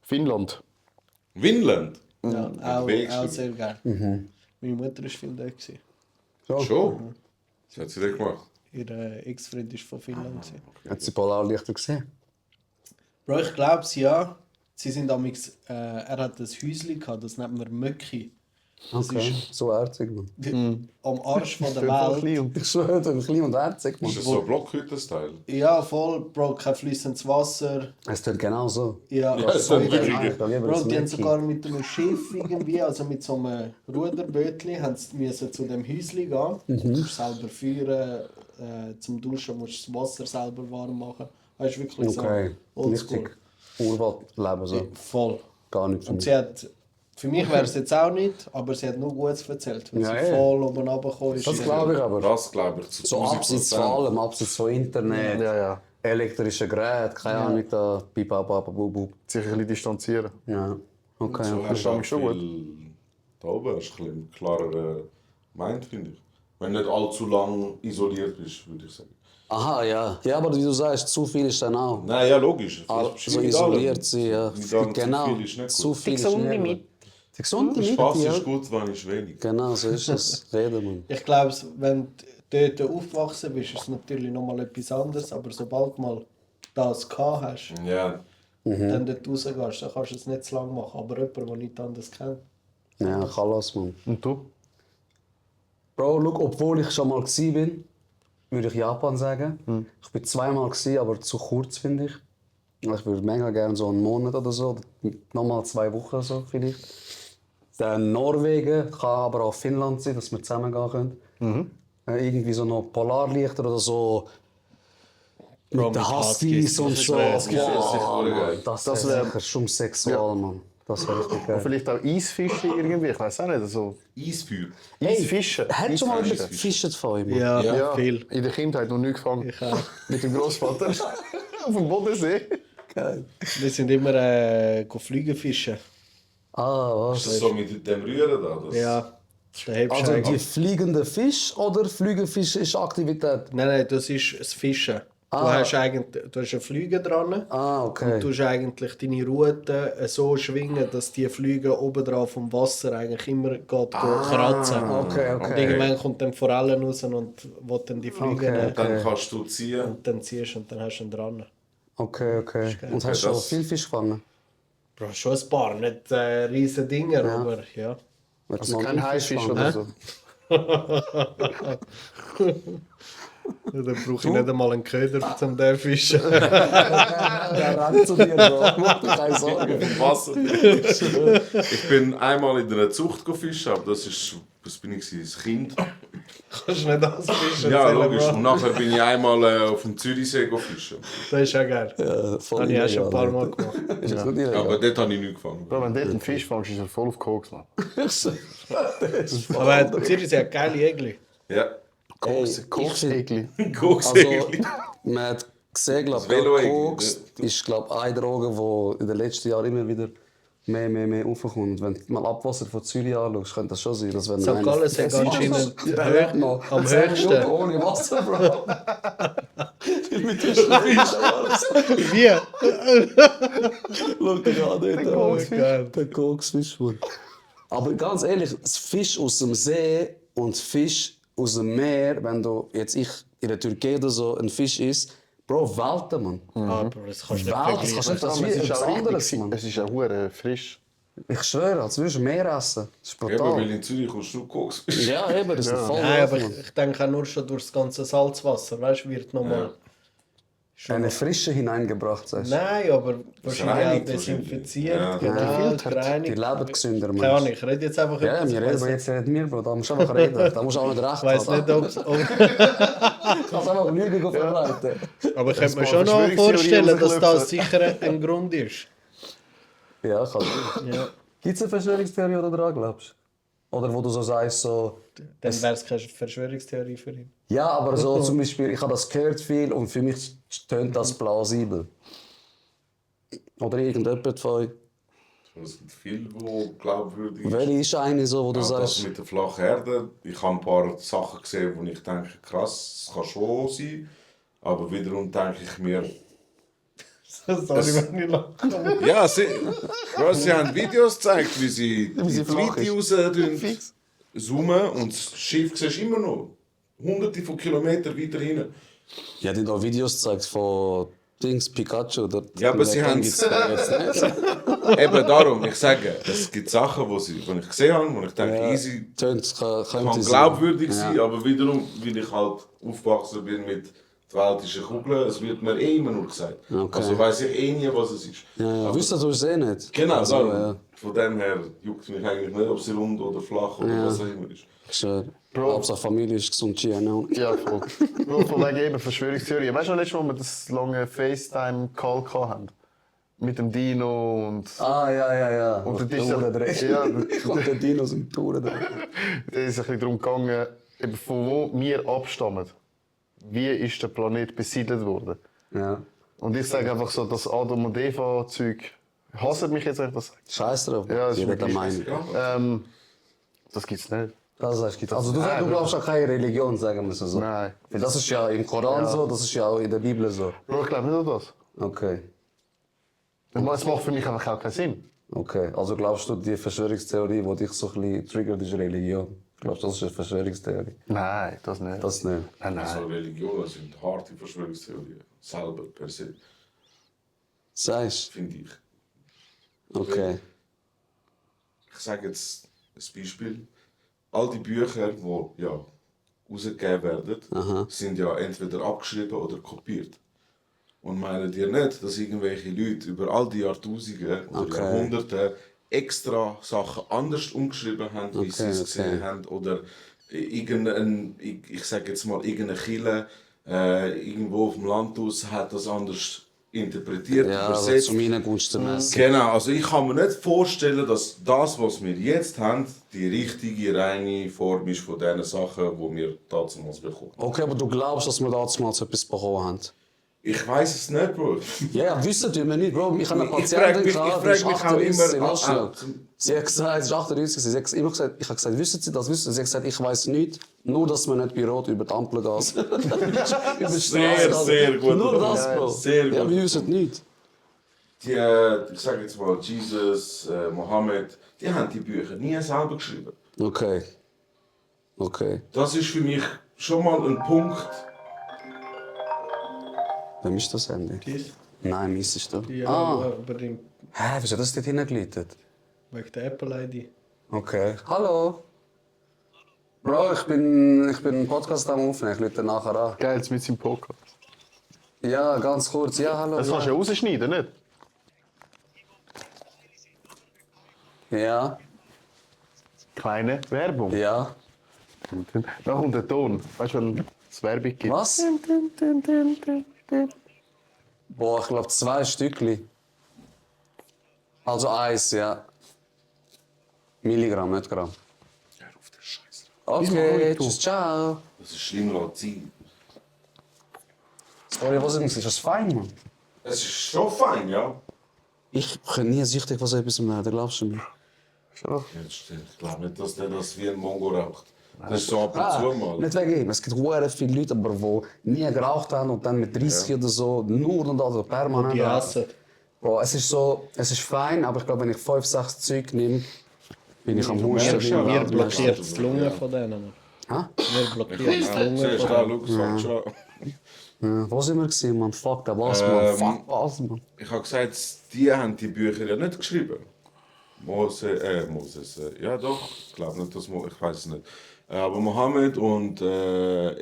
Finnland. Vinland? Ja, auch Weg schon. sehr gerne. Meine Mutter war viel da. Gewesen. Schon? Was hat sie denn gemacht? Ihr Ex-Freund war von Finnland. Gewesen. Hat sie Polarlichter gesehen? Bro, ich glaube es ja. Sie sind damals, er hat ein Häuschen gehabt, das nennt man Möcki. Okay, so herzig, Mann. Am Arsch von der Voll Welt. klein und Ich schwöre, du bist klein und herzig, Mann. Ist das so ein Blockhütten-Style? Ja, voll, Bro, kein fließendes Wasser. Es tut genau so. Ja, es so tut wirklich- Ich lieber Bro, das die haben Mädchen. sogar mit einem Schiff irgendwie, also mit so einem Ruderbötli, müssen zu dem Häuschen gehen. Du musst selber führen, zum Duschen musst du das Wasser selber warm machen. Das ist wirklich Okay, so oldschool. richtig Urwaldleben so. Voll. Gar nicht für Und mich. sie hat, für mich wäre es jetzt auch nicht, aber sie hat nur Gutes erzählt, weil Ja, sie ja. voll oben runtergekommen ist. Das glaube ich aber. Das glaube ich zu So abseits von allem, abseits von Internet, Ja, ja. elektrische Geräte, keine Ahnung, da, bibabababubub. sich ein bisschen distanzieren. Ja, okay. So okay. hast fand du ich schon gut. viel... Da oben hast du ein bisschen klarer Mind, finde ich. Wenn du nicht allzu lang isoliert bist, würde ich sagen. Aha, ja. Ja, aber wie du sagst, zu viel ist dann auch. Nein, ja, logisch. So isoliert sein, ja. Nicht allem Genau, zu viel ist nicht zu gut. viel ist gesunde nicht Mitte. gut. Die gesunde Mitte, Spaß ja. ist gut, wenn ist wenig. Genau, so ist es. Reden, Mann. Ich glaube, wenn du dort aufgewachsen bist, ist es natürlich noch mal etwas anderes, aber sobald du mal das gehabt hast, Ja, dann dort rausgehst, dann kannst du es nicht zu lange machen. Aber jemand, der nichts anderes kennt. Ja, Chalas, Mann. Und du? Bro, schau, obwohl ich schon mal war, würde ich Japan sagen. Ich war zweimal, aber zu kurz, finde ich. Ich würde mega gerne so einen Monat oder so, oder nochmal 2 Wochen so vielleicht. Dann Norwegen, kann aber auch Finnland sein, dass wir zusammen gehen können. Irgendwie so noch Polarlichter oder so. Bro, Mit den mit Huskies und so. Huskies ist sicher geil. Das Das wäre wär- sicher schon sexual, Mann. Das wäre richtig geil. Vielleicht auch Eisfischen irgendwie, ich weiß auch nicht. Also, Eisfeuer. Eisfischen. Hat schon mal Eisfischen. jemand gefischt von ihm? Ja, Ja, viel. in der Kindheit noch nie gefangen. Ich auch. Mit dem Großvater auf dem Bodensee. Geil. Wir sind immer fliegen fischen. Ah, Ist was? das so mit dem Rühren da? Das Ja, da hebst Also du die fliegende Fisch oder Flügelfisch ist Aktivität? Nein, das ist das Fischen. Du hast eigentlich, du hast eine Flüge dran. Ah, okay. Und du hast eigentlich deine Route so schwingen, dass die Flüge oben drauf vom Wasser eigentlich immer geht kratzen. Okay, Und okay. irgendwann kommt dann die Forelle raus und will dann die Flüge Okay. nehmen. Dann kannst du ziehen. Und dann ziehst du und dann hast du ihn dran. Okay, okay. Und hast du Ja, schon das- viel Fisch gefangen? Bro, schon ein paar, nicht riesen Dinger, aber ja. Willst du Also mal kein einen Haifisch fangen? oder so. Dann brauche ich nicht einmal einen Köder zum den fischen. Der rennt zu dir, Bro. Mach dir keine Sorgen. Im Wasser. Ich bin einmal in einer Zucht gefischt, aber das bin ich als Kind. Kannst du nicht das fischen? Ja, erzählen, logisch. Bro. Und nachher bin ich einmal auf dem Zürichsee fischen. Das ist ja geil. Ja, voll Habe ich auch schon ein paar illegal, Mal gemacht. Alter. Ist das nicht Aber illegal? dort habe ich nicht gefangen. Bro, wenn du dort einen Fisch fängst, ist er voll auf Koks, Mann. Aber Zürich hat geile Egli. Ja. Koks-Egli. Koksegel. Man hat gesehen, glaube Velo-Egg, Koks ist glaub, eine Droge, die in den letzten Jahren immer wieder mehr aufkommt. Wenn du mal Abwasser von Zürich anschaust, könnte das schon sein, dass wenn St. Gallen hat anscheinend am 10 Minuten höchsten. ohne Wasser, Bro. Mit dem Fisch. Wie? Schau dir an, dort. Geil. Der Koksfisch. Mann. Aber ganz ehrlich, das Fisch aus dem See und Fisch aus dem Meer, wenn du jetzt in der Türkei oder so ein Fisch isst, Bro, Welten, Mann. Aber das kannst du nicht Welt, das kannst du vergleichen. nicht, das ist wie Es ist etwas auch anderes, richtig, Mann. es ist auch hure frisch. Ich schwöre, als würdest du mehr essen. Das ist Eben, brutal. weil in Zürich kommst du Koks. Ja, eben, das ist voll Nein, aber Mann. ich denke auch nur schon durch das ganze Salzwasser, weißt du, wird nochmal. Eine Frische hineingebracht, sagst du. Nein, aber wahrscheinlich auch Reinigt desinfiziert, Ja. genau, Die gereinigt. leben gesünder, Mann. Keine Ahnung, ich rede jetzt einfach Ja, etwas, wir ich reden, weiss aber jetzt reden wir, Bro. Da musst du einfach reden. Da musst du auch nicht recht Ich weiss haben. nicht, ob Du kannst einfach Lügen verbreiten. aber ich könnte mir paar schon noch Verschwörungstheorien vorstellen, dass rausgelöpft. das sicher ein Grund ist. Ja, kann sein. Ja. Gibt es eine Verschwörungstheorie, die du daran glaubst? Oder wo du so sagst, so... Dann wäre es keine Verschwörungstheorie für ihn. Ja, aber so zum Beispiel, ich habe das gehört viel und für mich tönt das plausibel. Oder irgendjemand von euch. Es gibt viele, die glaubwürdig sind. Welche ist eine so, wo du Auch das sagst... mit der flachen Erde. Ich habe ein paar Sachen gesehen, wo ich denke, krass, das kann schon sein. Aber wiederum denke ich mir, Sorry, wenn ich lache. ja, sie haben Videos gezeigt, wie sie die flach Tweete raus zoomen und das Schiff siehst du immer noch. Hunderte von Kilometern weiter hinten. Ja, die haben auch Videos gezeigt von Pikachu. Dort Ja, aber sie haben es nicht. Eben darum, ich sage, es gibt Sachen, die ich gesehen habe, wo ich denke, easy, Tönt, kann kann glaubwürdig sein, aber wiederum, weil ich halt aufgewachsen bin mit die Welt ist eine Kugel, es wird mir immer nur gesagt. Okay. Also weiss ich nie, was es ist. Ja, wüsstest du es eh nicht? Genau, Also, darum. ja. Von dem her juckt mich eigentlich nicht, ob sie rund oder flach oder was auch immer ist. Schön. Hauptsache Familie ist gesund, GNO. Ja, voll. Bro, von wegen eben Verschwörungstheorien. Weißt du noch letztes Mal, wo wir das lange FaceTime-Call hatten? Mit dem Dino und... Ah, ja. Und Und das der ist Touren drin. ja, Und der Dinos im Touren drin. Es ist ein bisschen darum gegangen, eben von wo wir abstammen. Wie ist der Planet besiedelt worden? Ja. Und ich sage einfach so, das Adam und Eva-Zeug hasst mich jetzt, wenn ich das sage. Scheiß drauf. Ja, das ist Jeder der wirklich Meinung. Das gibt's nicht. Das heißt, also du glaubst an keine Religion, sagen wir es so. Nein. Weil das ist ja im Koran so, das ist ja auch in der Bibel so. Bro, ich glaube nicht an das. Okay. Es macht für mich einfach auch keinen Sinn. Okay. Also glaubst du, die Verschwörungstheorie, die dich so ein bisschen triggert, ist Religion? Glaubst du, das ist eine Verschwörungstheorie? Nein, das nicht. Das nicht. Nein, Also nein. Religionen sind harte Verschwörungstheorien. Selber per se, Sagst finde ich. du? Okay. Ich sage jetzt ein Beispiel. All die Bücher, die ja, rausgegeben werden, sind ja entweder abgeschrieben oder kopiert. Und meinen dir nicht, dass irgendwelche Leute über all die Jahrtausende oder Okay. Jahrhunderte extra Sachen anders umgeschrieben haben, wie sie es Okay. gesehen haben? Oder ich sage jetzt mal, irgendeine Kirche irgendwo auf dem Land aus hat das anders interpretiert, Ja, also übersetzt. zu meinen Gunsten messen. Genau, also ich kann mir nicht vorstellen, dass das, was wir jetzt haben, die richtige, reine Form ist von den Sachen, die wir damals bekommen. Okay, aber du glaubst, dass wir damals etwas bekommen haben? Ich weiß es nicht, Bro. Ja, wissen wir nicht, Bro. Ich habe eine Ich frag Patientin mich- gehabt, ich die frag ist mich auch 38, immer- weißt du? Sie hat gesagt, sie ist 38, sie hat immer gesagt, ich habe gesagt, wissen Sie das, wissen Sie? Sie hat gesagt, ich weiß nicht, nur dass man nicht bei Rot über die Ampel geht. Über die Straße geht. sehr gut. Nur das, Bro. Sehr Ja, gut. wir wissen nicht. Die, ich sage jetzt mal, Jesus, Mohammed, die haben die Bücher nie selber geschrieben. Okay. Okay. Das ist für mich schon mal ein Punkt. Wem ist das Handy? Dies? Nein, meins ist da. Ja, aber Hä, wieso hat das dort hingeleitet? wegen der Apple-ID. Okay. Hallo. Bro, ich bin einen Podcast am Aufnehmen, ich rufe nachher an. Geil, jetzt mit seinem Podcast. Ja, ganz kurz. Ja, hallo. Das kannst du ja rausschneiden, nicht? Ja, Kleine Werbung. ja. Da kommt der Ton. Weißt du, weil es Werbung gibt? Was? Boah, ich glaube 2 Stückli. Also 1, ja. Milligramm, nicht Gramm. Hör auf den Scheiß. Okay, tschüss, ciao. Das ist schlimmer als Ziehen. Sorry, was ist das fein, Mann? Es ist schon fein, ja. Ich bin nie süchtig von so etwas mehr, da glaubst du mir. Schon. Ich glaube nicht, dass der das wie ein Mongo raucht. Das ist so ab und zu mal. Nicht wegen ihm. Es gibt sehr viele Leute, aber die nie geraucht haben und dann mit 30 oder so nur und also permanent Die rauchen. hassen. Bro, es ist fein, aber ich glaube, wenn ich 5, 6 Zeug nehme, bin ich am merkst Husten. ja, Wir Ja, blockiert ja. die Lunge von denen. Hä? Wir blockiert die Siehst Lunge du, von da, denen. schau, es fängt schon an. Ja, wo sind wir gewesen, Mann? Fuck, da was, Mann. Fuck, was, Mann. Ich habe gesagt, die haben die Bücher ja nicht geschrieben. Moses, ja doch, ich glaube nicht, dass ich weiß es nicht. Aber Mohammed und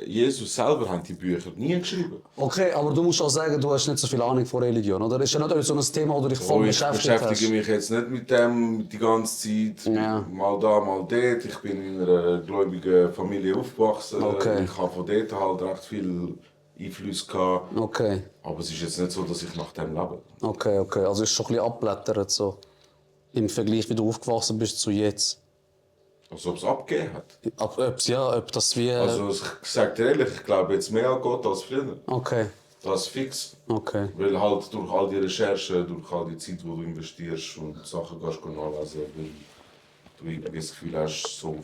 Jesus selber haben die Bücher nie geschrieben. Okay, aber du musst auch sagen, du hast nicht so viel Ahnung von Religion, oder? Ist ja nicht so ein Thema, wo du dich voll Ich beschäftigt beschäftige hast. mich jetzt nicht mit dem die ganze Zeit. Ja. Mal da, mal dort. Ich bin in einer gläubigen Familie aufgewachsen. Okay. Ich habe von dort halt recht viel Einfluss gehabt. Okay, Aber es ist jetzt nicht so, dass ich nach dem lebe. okay. Also ist schon ein bisschen abblättert so. Im Vergleich, wie du aufgewachsen bist zu jetzt. Also ob es abgegeben hat. Ob das wie... Also ich sage dir ehrlich, ich glaube jetzt mehr an Gott als früher. Okay, Das ist fix. okay. Weil halt durch all die Recherchen, durch all die Zeit, die du investierst und Sachen kannst du nachlesen, weil du irgendwie das Gefühl hast, so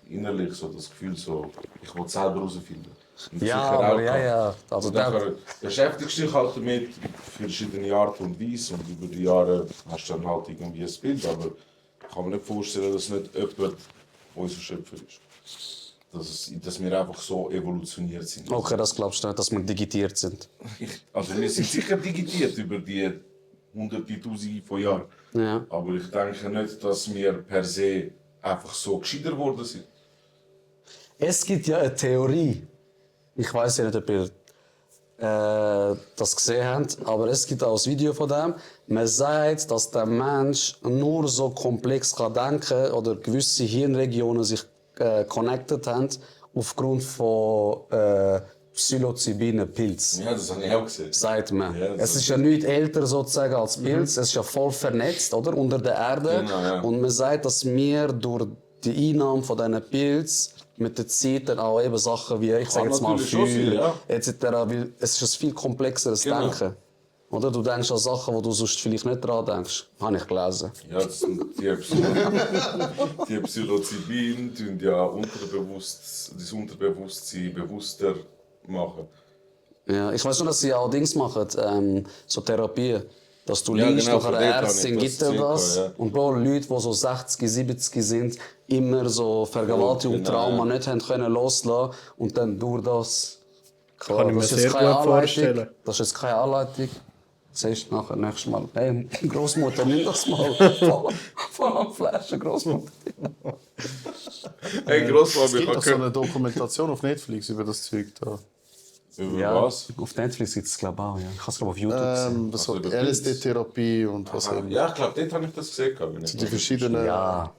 innerlich so das Gefühl so, ich will es selber herausfinden. Und Ja, sicher auch aber ja, gehabt. ja. Also Und dann beschäftigst du dich halt damit auf verschiedene Art und Weise und über die Jahre hast du dann halt irgendwie ein Bild, aber ich kann mir nicht vorstellen, dass nicht jemand unser Schöpfer ist. Dass wir einfach so evolutioniert sind. Okay, das glaubst du nicht, dass wir digitiert sind. Also wir sind sicher digitiert über die hunderte, tausende von Jahren. Ja. Aber ich denke nicht, dass wir per se einfach so gescheiter geworden sind. Es gibt ja eine Theorie. Ich weiß ja nicht, ob ihr das gesehen habt, aber es gibt auch ein Video von dem. Man sagt, dass der Mensch nur so komplex kann denken oder gewisse Hirnregionen sich connected haben aufgrund von Psilocybinen Pilz. Ja, das habe ich auch gesehen. Sagt man. Ja, das Es ist ja nicht älter sozusagen als Pilz, es ist ja voll vernetzt, oder? Unter der Erde. Genau, ja. Und man sagt, dass wir durch die Einnahme von diesen Pilz mit der Zeit dann auch eben Sachen wie, ich sage jetzt mal, natürlich schon viel, Feuer, ja. etc. Weil es ist ein viel komplexeres Genau. Denken. Oder? Du denkst an Sachen, wo du sonst vielleicht nicht dran denkst. Habe ich gelesen. Ja, das sind die Psilocybin tun ja das Unterbewusstsein bewusster machen. Ja, ich weiß nur, dass sie auch Dings machen, so Therapie. Dass du Ja, liegst genau, nach von einer dort habe Ärztin, ich gibt das dir das. gesehen, ja. Und Bro, Leute, die so 60, 70 sind, immer so Vergewaltigung, Genau, Trauma ja. nicht haben können loslassen und dann durch das... Klar, Kann ich mir das ist sehr jetzt keine gut Anleitung. vorstellen. Das ist jetzt keine Anleitung. Siehst du nachher nächstes Mal. Hey, Großmutter, nimm das mal. Voll am Flaschen, Großmutter. Hey, Grossmann, Es wir gibt haben doch so eine Dokumentation auf Netflix über das Zeug da. Über was? Auf Netflix gibt es glaube ich auch, ja. Ich habe es glaube auf YouTube gesehen. Was so Also über LSD-Therapie und was auch immer. Ja, ich glaube, dort habe ich das gesehen. Wenn ich Die verschiedenen. Ja.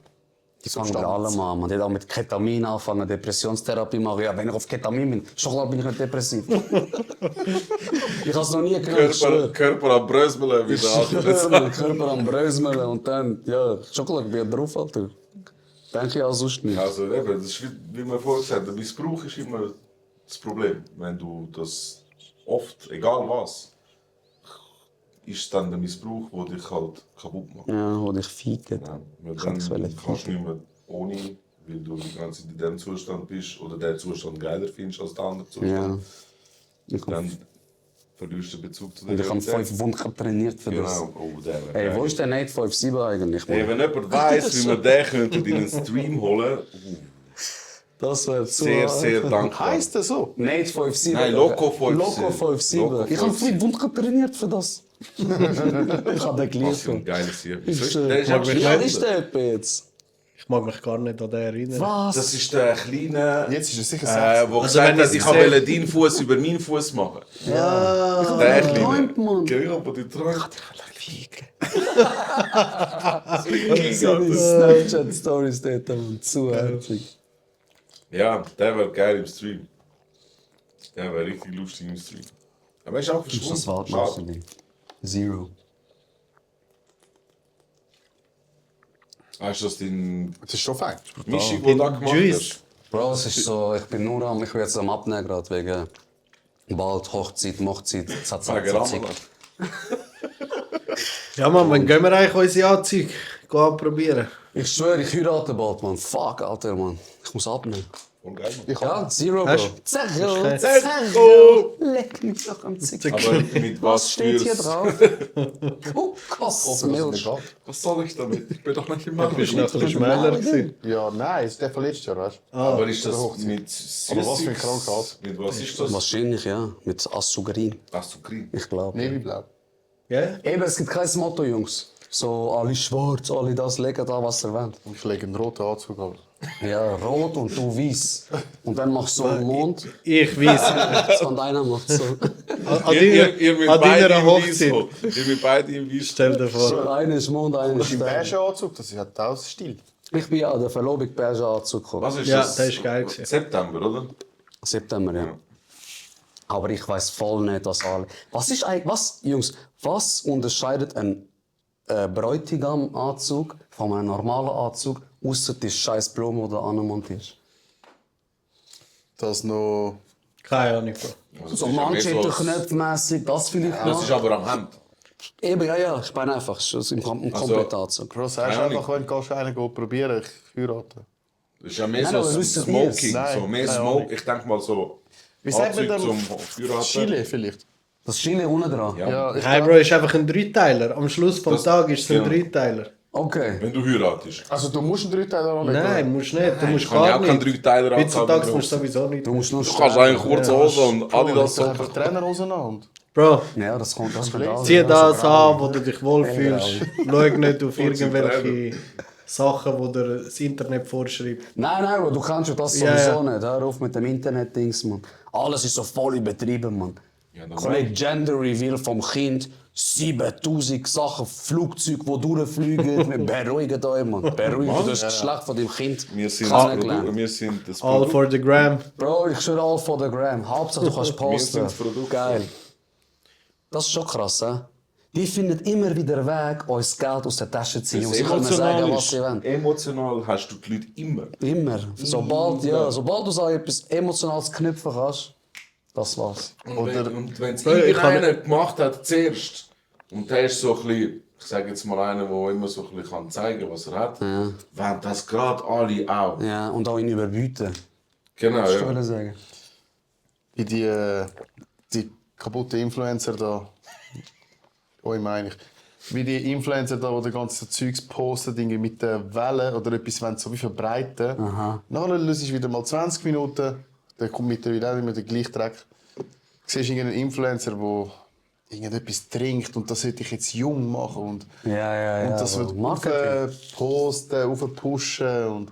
Die fangen mit allem an. Man hat auch mit Ketamin anfangen, Depressionstherapie machen. Ja, wenn ich auf Ketamin bin, schon klar bin ich nicht depressiv. Ich habe es noch nie gehört. ich schwöre. Körper am Brösmeln, wie Ich der schwöre, andere. mein Körper am Bröseln und dann, ja, schon klar, bin ich drauf, Alter. Denke ich auch sonst nicht. Also eben, das ist wie wir vorher gesagt haben, der Missbrauch ist immer das Problem. Wenn du das oft, egal was, ist dann der Missbrauch, der dich halt kaputt macht. Ja, wo dich ficken. Ja, weil Ich kann das dann wollen. kannst du nicht mehr ohne, weil du die ganze Zeit in diesem Zustand bist oder den Zustand geiler findest als den anderen Zustand. Ja. Ich Dann verlierst du den Bezug zu der und ich habe Realität. 5 Wunden trainiert für das. Genau, oh, der wäre Ey, geil. wo ist der Nate 5-7 eigentlich? Hey, Mann? wenn jemand weiss, wie wir den könnten in einen Stream holen, Das wäre zu sehr, sehr dankbar. Heißt das so? Nate 5-7. Nein, Loco 5-7. Loco 5-7. Loco Ich habe 5-7. 5 Wunden trainiert für das. Ich habe den Was für ein geliebt. geiles Tier. Ist, Der ist mag auch mich Wie alt schlau. ist der etwa jetzt? Ich mag mich gar nicht an den erinnern. Was? Das ist der kleine, Jetzt ist es sicher 6. wo Also gesagt wenn hat, ich ich sehe- wollte deinen Fuß über meinen Fuß machen. Ja. Ich habe Der den kleine. geträumt, Mann. Genau, aber die träumt. Ich sehe die Snapchat-Stories dort, Mann. Zu herzig. Ja, der wäre geil im Stream. Der wäre richtig lustig im Stream. Aber er ist auch Das verschwunden. Waldmeister Schade. Ding. Zero. Hast du das deine Das ist schon fein. Mischung, die du da gemacht Juice. hast? Bro, es ist so, ich bin jetzt am Abnehmen gerade wegen bald Hochzeit, Mochzeit, Wegen Ramadan. Ja, Mann, wann gehen wir eigentlich unsere Anzüge anprobieren? Ich schwöre, ich heirate bald, man. Fuck, Alter, man. Ich muss abnehmen. Und geil. Ja, Zero, Hast Bro. du? Zero, Okay. Zero. Leck mich doch am Zick. Aber mit was Steht hier fürs... drauf? Kokosmilch. Was soll ich damit? Ich bin doch nicht im Du bist noch ein bisschen schmäler schmäler gewesen. Ja, nein, ist der von letztes Jahr, weißt du? Aber ist das Hochzeit. mit Aber was für eine Süßes? Krankheit? Mit was ist das? Wahrscheinlich, ja. Mit Assugerin, Asukrin. ich glaube. Navyblau. Ja? Eben, es gibt kein Motto, Jungs. So, alle schwarz, alle das, legen da, was ihr wollt. Ich lege einen roten Anzug an. Ja, rot und du weiß. Und dann machst du so einen Mond. Ich weiss. Und einer macht so. Ihr müsst an beide deiner im Weiß Hochzeit. kommen. Ihr müsst beide im Weiß Stell dir vor. Einer ist Mond, einer ist Im Stern. beige Anzug, das hat auch Stil. Ich bin ja an der Verlobung beige Anzug gekommen. Was ist Ja, das? das ist geil gewesen. September, oder? September, ja. Aber ich weiß voll nicht, was alle. Was ist eigentlich, Jungs, was unterscheidet ein Bräutigam-Anzug von einem normalen Anzug, außer die scheiß Blume, die du anmontierst? Das noch... Keine Ahnung, Bro. Also, So das ist ja mehr so als- Manschettenknöpfmässig, das vielleicht Das noch. ist aber am Hemd. Eben, ja, ich bin einfach schon im kompletten Anzug. Bro, sagst Keine einfach, wenn du einen gehst, probieren, ich heirate. Das ist ja mehr Nein, so aber ein wisst ihr Smoking. Nein, So mehr keine Smoke. Ahnung. Ich denke mal so. Wie sagt man Anzug denn? zum Heiraten. Chile vielleicht. Das Chile unten dran? Ja. Ja, ich Nein, Bro, ist einfach ein Dreiteiler. Am Schluss vom Das- Tag ist es ein genau. Dreiteiler. Okay. Wenn du heiratest. Also du musst einen Dreiteiler anlegen. Nein, musst nicht. Du musst Ich kann ja gar auch keinen nicht. Dreiteiler Heutzutage anziehen. musst du sowieso nicht. Du musst nur Du kannst eigentlich kurze Hose und Bro, Adidas leg doch einfach Socken. Trainerhosen an. Und Bro, Ja, das kommt das Kollege. kommt zieh alles. das an, wo du dich wohlfühlst. Schau nicht auf irgendwelche Sachen, die dir das Internet vorschreibt. Nein, Bro, du kannst ja das Ja, sowieso ja. nicht. Hör auf mit dem Internet-Dings, Mann. Alles ist so voll übertrieben, Mann. Ja, das Kollege, Gender Reveal vom Kind, 7000 Sachen, Flugzeuge, die durchfliegen. Wir beruhigen euch, Mann. Beruhigen, du hast das Geschlecht von dem Kind Wir sind, kennengelernt. wir sind das All Produkt. for the gram. Bro, ich schwöre all for the gram. Hauptsache, du kannst posten. sind das Produkt. Geil. Das ist schon krass, hä? Die finden immer wieder einen Weg, uns Geld aus der Tasche zu ziehen. Und sie können sagen, was sie wollen. Emotional hast du die Leute immer. Immer. Sobald du so etwas Emotionales knüpfen kannst, das war's. Und wenn es ich irgendeiner gemacht hat zuerst, und der ist so ein bisschen, ich sage jetzt mal einer, der immer so ein bisschen zeigen kann, was er hat, wenn das gerade alle auch. Ja, und auch ihn überbieten. Genau, Das ja. würde ich sagen. wie die kaputten Influencer da. Euch meine ich. Wie die Influencer da, die ganze Zeugs posten, Dinge mit der Welle oder etwas wollen so wie verbreiten. Nachher löst es wieder mal 20 Minuten, dann kommt mittlerweile auch immer der gleiche Dreck. Du siehst irgendeinen Influencer, der irgendetwas trinkt und das sollte ich jetzt jung machen und, Ja. und das Bro. wird Marketing. posten, pushen und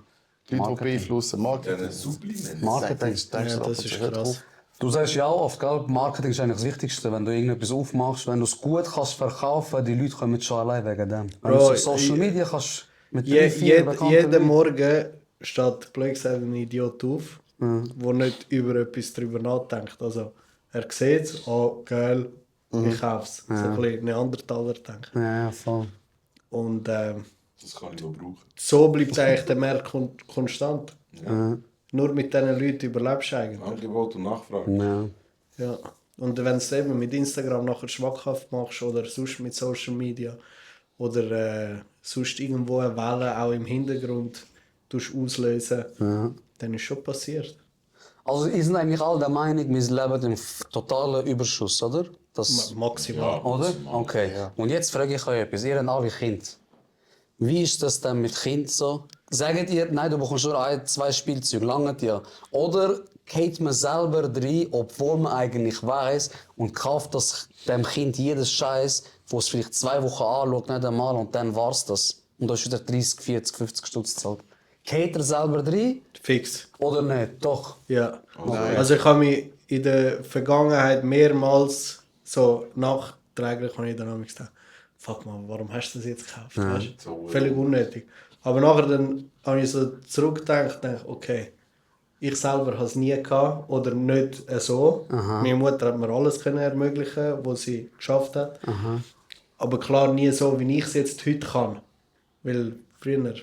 die Leute, die beeinflussen. Marketing. Diese Supplement. Marketing. Ja, das ist krass. Du sagst ja auch oft, gell? Marketing ist eigentlich das Wichtigste. Wenn du irgendetwas aufmachst, wenn du es gut kannst verkaufen, die Leute kommen schon allein wegen dem. Wenn Bro, du auf Social Media kannst mit 3-4 bekannten Jeden Leuten- Morgen steht blöd gesagt ein Idiot auf, der nicht über etwas darüber nachdenkt. Also, er sieht es, oh geil, ich kaufe es. So ein bisschen Neandertaler denken. Ja, voll. Und Das kann ich noch brauchen. so bleibt eigentlich der Markt konstant. Nur mit diesen Leuten überlebst du eigentlich. Angebot und Nachfrage. Ja. Ja. Und wenn du es eben mit Instagram nachher schmackhaft machst oder sonst mit Social Media oder sonst irgendwo eine Welle auch im Hintergrund auslösen, dann ist schon passiert. Also, ihr seid eigentlich alle der Meinung, wir leben im totalen Überschuss, oder? Das, Maximal. oder? Okay. Und jetzt frage ich euch etwas. Ihr habt alle Kinder. Wie ist das denn mit Kind so? Sagt ihr, nein, du bekommst nur 1-2 Spielzeuge, lange ja. Oder geht man selber rein, obwohl man eigentlich weiß und kauft das dem Kind jedes Scheiß, wo es vielleicht 2 Wochen anschaut, nicht einmal, und dann war's das. Und da ist wieder 30, 40, 50 Stutz zahlt. Geht er selber rein Fix. oder nicht? Doch. Ja. Also ich habe mich in der Vergangenheit mehrmals so nachträglich habe ich dann gedacht, fuck mal, warum hast du das jetzt gekauft? Weißt du? Völlig unnötig. Aber nachher dann habe ich so zurückgedacht und dachte, okay, Ich selber habe es nie gehabt oder nicht so. Meine Mutter hat mir alles können ermöglichen, was sie geschafft hat. Aber klar nie so, wie ich es jetzt heute kann. Weil früher,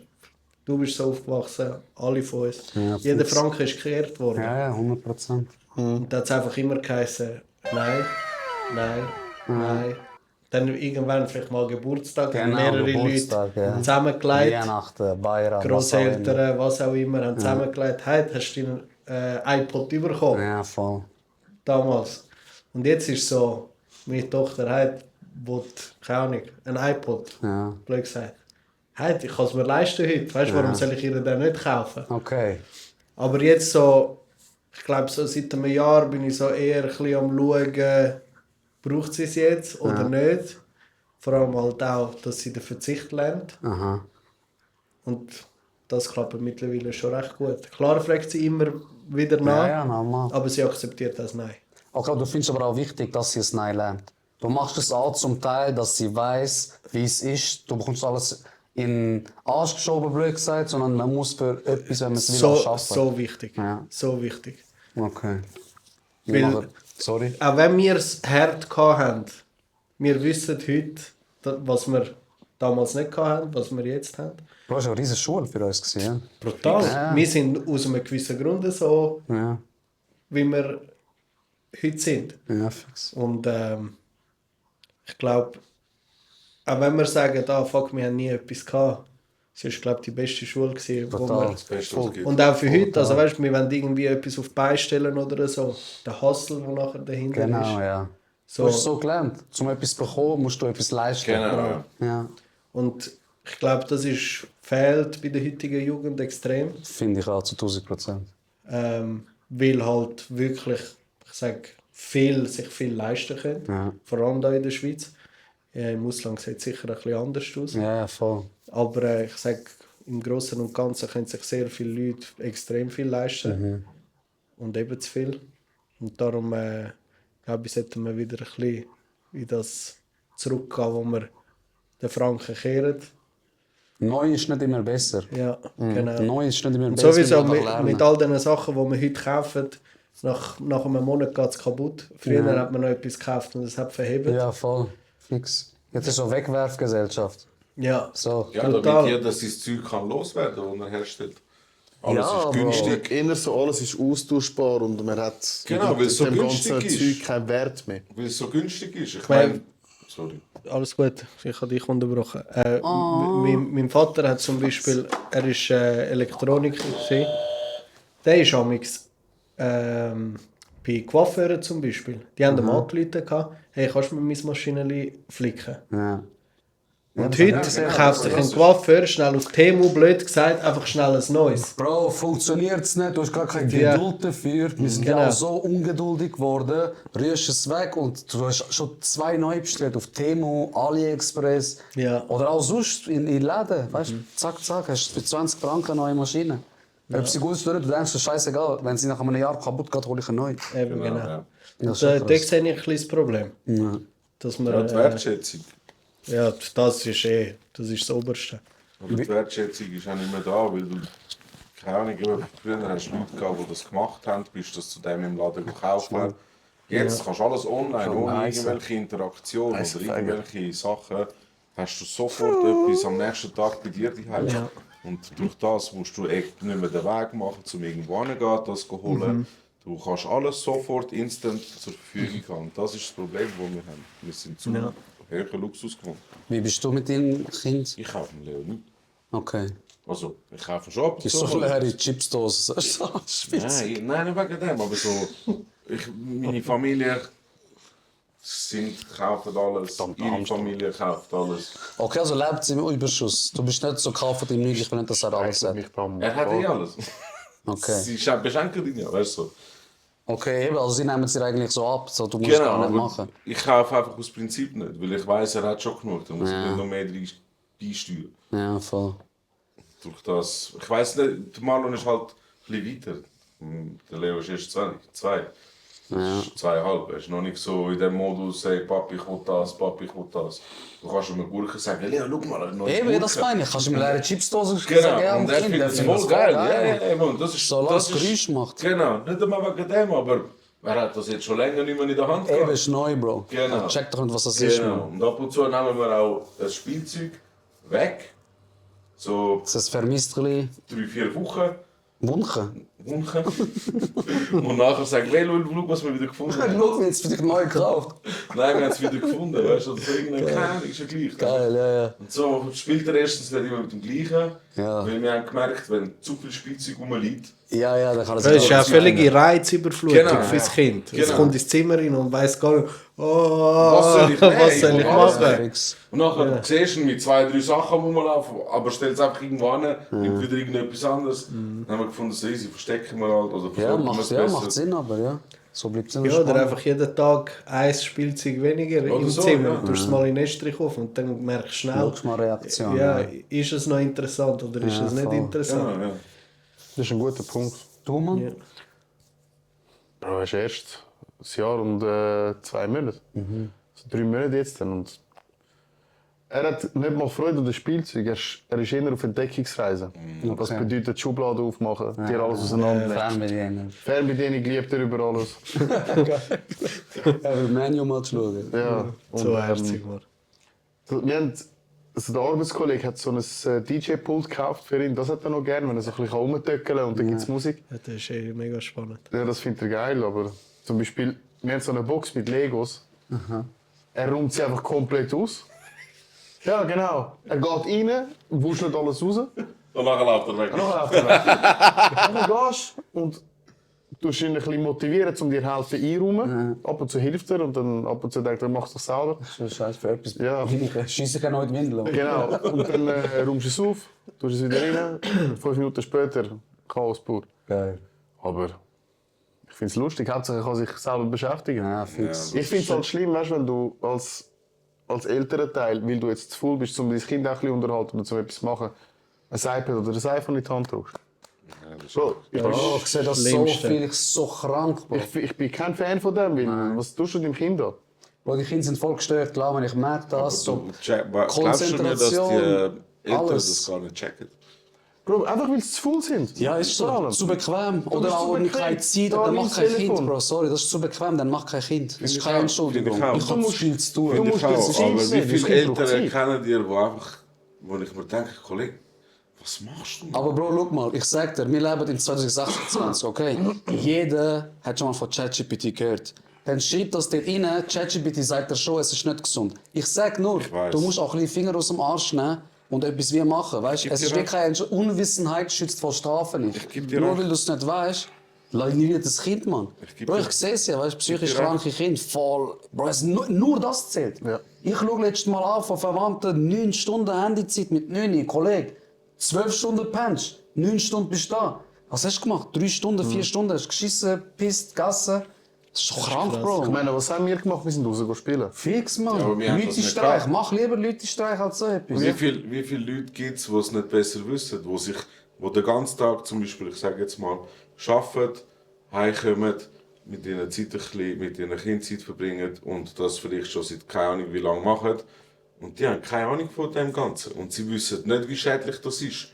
du bist so aufgewachsen, alle von uns. Ja, Jeder fix. Franken ist gekehrt worden. Ja, ja, 100%. Und da hat es einfach immer geheißen, nein, nein, nein. Dann irgendwann vielleicht mal Geburtstag, haben mehrere Geburtstag, Leute ja. zusammengelegt. Weihnachten, Bayram, Grosseltern, was auch immer, haben zusammengelegt. Hey, hast du deinen iPod bekommen? Ja, voll. Damals. Und jetzt ist es so, meine Tochter hat, keine Ahnung, ein iPod. Ja. Blöd gesagt. Hey, ich kann es mir leisten heute. Weißt du, warum soll ich ihr den nicht kaufen? Okay. Aber jetzt so, ich glaube, so seit einem Jahr bin ich so eher ein bisschen am Schauen, braucht sie es jetzt oder nicht. Vor allem halt auch, dass sie den Verzicht lernt. Aha. Und das klappt mittlerweile schon recht gut. Klar fragt sie immer wieder nach, Ja, normal. aber sie akzeptiert das Nein. Okay, du findest aber auch wichtig, dass sie es Nein lernt. Du machst es auch zum Teil, dass sie weiß, wie es ist. Du bekommst alles in den Arsch geschoben, blöd gesagt, sondern man muss für etwas, wenn man es will, auch schaffen. So wichtig. Ja. So wichtig. Okay. Weil- Sorry. Auch wenn wir es hart hatten, wir wissen heute, was wir damals nicht hatten, was wir jetzt haben. Du hast eine riesige Schule für uns gesehen. Brutal. Ja. Wir sind aus einem gewissen Grund so, Ja. wie wir heute sind. Ja, fix. Und ich glaube, auch wenn wir sagen, fuck, wir haben nie etwas gehabt, es war, glaube ich, die beste Schule gewesen, wo Total. wir... Das Beste, was es gibt. Und auch für heute, also weißt du, wir wollen irgendwie etwas auf die Beine stellen oder so. Der Hustle, der nachher dahinter Genau, ist. ja. So. Du hast so gelernt. Um etwas zu bekommen, musst du etwas leisten. Genau, ja. Ja, Und ich glaube, das ist, fehlt bei der heutigen Jugend extrem. finde ich auch zu 1000%. Weil halt wirklich, ich sage, sich viel leisten können. Ja. Vor allem da in der Schweiz. Im Ausland sieht es sicher ein bisschen anders aus. Ja, voll. Aber ich sage, im Großen und Ganzen können sich sehr viele Leute extrem viel leisten. Und eben zu viel. Und darum glaube ich, sollten wir wieder ein bisschen in das zurückgehen, wo wir den Franken kehren. Neu ist nicht immer besser. Ja, genau. Neu ist nicht immer Und besser. sowieso wir müssen mit, lernen. mit all diesen Sachen, die wir heute kaufen, nach einem Monat geht es kaputt. Früher Ja. hat man noch etwas gekauft und es hat verhebt. Ja, voll. Fix. Jetzt ist so Wegwerfgesellschaft. Ja. So. Ja, Total. damit jeder sein Zeug kann loswerden kann, das er herstellt. Alles Ja, ist Bro. günstig. Eher so, alles ist austauschbar und man hat Genau, weil es so dem ganzen günstig ist. Zeug keinen Wert mehr. Weil es so günstig ist. Ich meine- meine... Sorry. Alles gut, ich habe dich unterbrochen. Mein Vater hat zum Beispiel, er ist Elektroniker gewesen. Der ist amigs bei Coiffeuren zum Beispiel. Die haben ihm angerufen, gehabt, hey, kannst du mir mein Maschinenli flicken? Ja. Und das heute habe ich gesehen. kauft sich ein Coiffeur schnell auf Temu, blöd gesagt, einfach schnell ein neues. Bro, funktioniert es nicht, du hast gar keine Ja. Geduld dafür. Wir sind Genau. ja auch so ungeduldig geworden. Rührst es weg und du hast schon 2 neue bestellt auf Temu, AliExpress. Ja. Oder auch sonst in Läden. Weißt du, zack, zack, hast du für 20 Franken eine neue Maschine. Ob sie gut ist oder nicht, du denkst, das ist scheißegal. Wenn sie nach einem Jahr kaputt geht, hole ich eine neue. Eben, genau. Ja. Das ist Und, schon da krass. sehe ich ein kleines Problem. Ja. Dass wir, Ja, die Wertschätzung. ja, das ist das Oberste. Aber die Wertschätzung ist auch nicht mehr da, weil du, keine Ahnung, eben, früher hast du Leute gehabt, die das gemacht haben, bist das zu dem im Laden gekauft haben. Jetzt kannst du alles online, ohne nice. irgendwelche Interaktion Nice oder Frage. irgendwelche Sachen, hast du sofort etwas am nächsten Tag bei dir daheim. Ja. Und durch das musst du echt nicht mehr den Weg machen, um irgendwo hinzugehen, das zu holen. Du kannst alles sofort instant zur Verfügung haben. Und das ist das Problem, das wir haben. Wir sind zu höheren Luxus gewohnt. Wie bist du mit deinem Kind? Ich kaufe mir Leo nicht. Okay. Also, ich kaufe schon ab und Ist zu. so leere Chipsdosen. Das ist so spitze. Nein, nicht wegen dem, aber so, meine Familie kaufen alles, ihre Familie kauft alles. Okay, also lebt sie im Überschuss. Du bist nicht so kaufen im Nicht, ich will nicht, dass er alles hat. Er hat eh alles. Okay. Sie beschenken ihn ja, weißt du. Okay, eben, also sie nehmen sie eigentlich so ab, so, du musst gar nicht aber machen. ich kaufe einfach aus Prinzip nicht, weil ich weiss, er hat schon genug, da muss ich nicht noch mehr beisteuern. Ja, voll. Durch das, ich weiss nicht, der Marlon ist halt ein bisschen weiter. Der Leo ist erst zwei. Das ist 2,5. Es ist noch nicht so in dem Modus, hey, Papi, ich will das, Papi, ich will das. Du kannst einem Gurken sagen, Lea, schau mal, eine neue Eben, das meine ich. Kannst du mir eine Chipsdose sagen, Genau, ja, und er Kind, findet der es findet voll geil. Ja, Mann. ja, Mann, das ist, Solange es Geräusch macht. Genau, nicht einmal wegen dem, aber er hat das jetzt schon länger nicht mehr in der Hand Eben, gehabt. ist neu, Bro. Genau. Check doch nicht, was das ist, Genau, Mann. und ab und zu nehmen wir auch das Spielzeug weg. So Das vermisst ein 3-4 Wochen. Wunken. Wochen. Und nachher sagen wir, hey, schau, was wir wieder gefunden haben. Schau, mir jetzt für dich neu gekauft. Nein, wir haben es wieder gefunden, weißt du, also irgendeine Kerne ist ja gleich. Geil, ja. Und so spielt er erstens nicht immer mit dem Gleichen, Ja. weil wir haben gemerkt, wenn zu viel Spielzeug rumliegt, Ja, dann kann er Das ist ja eine sich völlige Reizüberflutung Genau, fürs ja. Kind. Es Genau. kommt ins Zimmer rein und weiss gar nicht, oh, Was soll ich nehmen? was soll ich Ich will alles machen? fix. und nachher siehst du ihn mit 2-3 Sachen rumlaufen, aber stellt es einfach irgendwo hin, nimmt wieder irgendetwas anderes. Dann haben wir gefunden, so easy, verstecken wir halt oder Ja, verfolgen wir es macht besser. Sinn, aber ja. So bleibt es immer Ja, oder spannend. einfach jeden Tag ein Spielzeug weniger Oder im so, Zimmer. ja. Du tust es mal in den Estrich auf und dann merkst du schnell, Schaust mal Reaktion. ja, ist es noch interessant oder ist Ja, es nicht voll. interessant. Genau, ja. Das ist ein guter Punkt. Du, Mann? Ja. Bro, er ist erst ein Jahr und 2 Monate. So 3 Monate jetzt dann. Und er hat nicht mal Freude an den Spielzeug, er ist eher auf Entdeckungsreise. Das bedeutet Schubladen aufmachen, dir alles auseinandernehmen. Fernbedienung. Fernbedienung liebt er über alles. Er will Menu mal schauen. Ja. So Und, herzig, Mann. wir haben, also der Arbeitskollege hat so ein DJ-Pult gekauft für ihn. Das hat er noch gerne, wenn er so ein bisschen rumtöckeln kann und dann gibt es Musik. Ja, das ist mega spannend. Ja, das findet er geil, aber zum Beispiel, wir haben so eine Box mit Legos. Er räumt sie einfach komplett aus. Ja, genau. Er geht rein, wuschelt alles raus, Und nachher läuft er weg. und dann läuft er weg. Dann gehst du und tust ihn ein bisschen motivieren, um dir helfen einräumen. Ab und zu hilft er und dann ab und zu denkt er, mach es doch selber. Das ist scheiße für etwas. Ja. Schieße ich auch noch in die Windel. Genau. Und dann räumst du es auf, tust es wieder rein. 5 Minuten später, Chaos pur. Geil. Aber ich finde es lustig, Hauptsache er kann sich selber beschäftigen. Ja, fix. Ich finde es halt schlimm, weißt, wenn du als älterer Teil, weil du jetzt zu faul bist, um dein Kind auch ein bisschen unterhalten oder um etwas zu machen, ein iPad oder ein iPhone in die Hand drückst. Bro, Oh, ich sehe das so Schlimmste. viel, ich so krank, Bro. ich bin kein Fan von dem, weil was tust du deinem Kind an? Bro, die Kinder sind voll gestört, klar, wenn ich merke das. So Glaubst du mir, dass die Eltern alles. das gar nicht checken? Bro, einfach weil sie zu faul sind. Ja, ist Vor so. allem. Zu bequem. Oder bist auch zu wenn bequem. keine Zeit Da dann nimm mach das kein Kind, Telefon. Bro. Sorry, das ist zu bequem, dann mach kein Kind. Das ist ich keine auch. Entschuldigung. Finde ich auch. Ich habe musst- viel zu tun. du Finde musst ich das auch. Ziel Aber wie sehen, das viele Kind braucht Eltern Zeit. kennen dir, wo ich mir denke, Kollege, was machst du? Aber Bro, schau mal, ich sag dir, wir leben in 2026, okay? Jeder hat schon mal von ChatGPT gehört. Dann schreibt das dort rein, ChatGPT sagt dir schon, es ist nicht gesund. Ich sag nur, weiss. du musst auch ein bisschen Finger aus dem Arsch nehmen und etwas wie machen, weißt? Es ist dir wirklich eine Unwissenheit schützt vor Strafe nicht. geb dir Nur recht. weil du es nicht weißt, limitiert das Kind, Mann. geb Bro, dir- ich sehe es ja, weißt, psychisch dir recht. kranke Kinder, voll. Bro, nur das zählt. Ja. Ich schaue letztes Mal an von Verwandten 9 Stunden Handyzeit mit 9, Kollege. 12 Stunden pennst, 9 Stunden bist du da. Was hast du gemacht? 3 Stunden, 4 Stunden, hast geschissen, pisst, gegessen. Das ist schon krank, Ich Bro. meine, was haben wir gemacht? Wir sind raus spielen. Fix, Ja, Mann. aber wir haben das nicht Leute-Streich. gehabt. Mach lieber Leute-Streich als so etwas. Wie viele Leute gibt es, die es nicht besser wissen, die den ganzen Tag zum Beispiel, ich sage jetzt mal, arbeiten, heimkommen, mit ihrer Zeit ein bisschen, mit ihrer Kindzeit verbringen und das vielleicht schon seit keine Ahnung wie lange machen. Und die haben keine Ahnung von dem Ganzen. Und sie wissen nicht, wie schädlich das ist,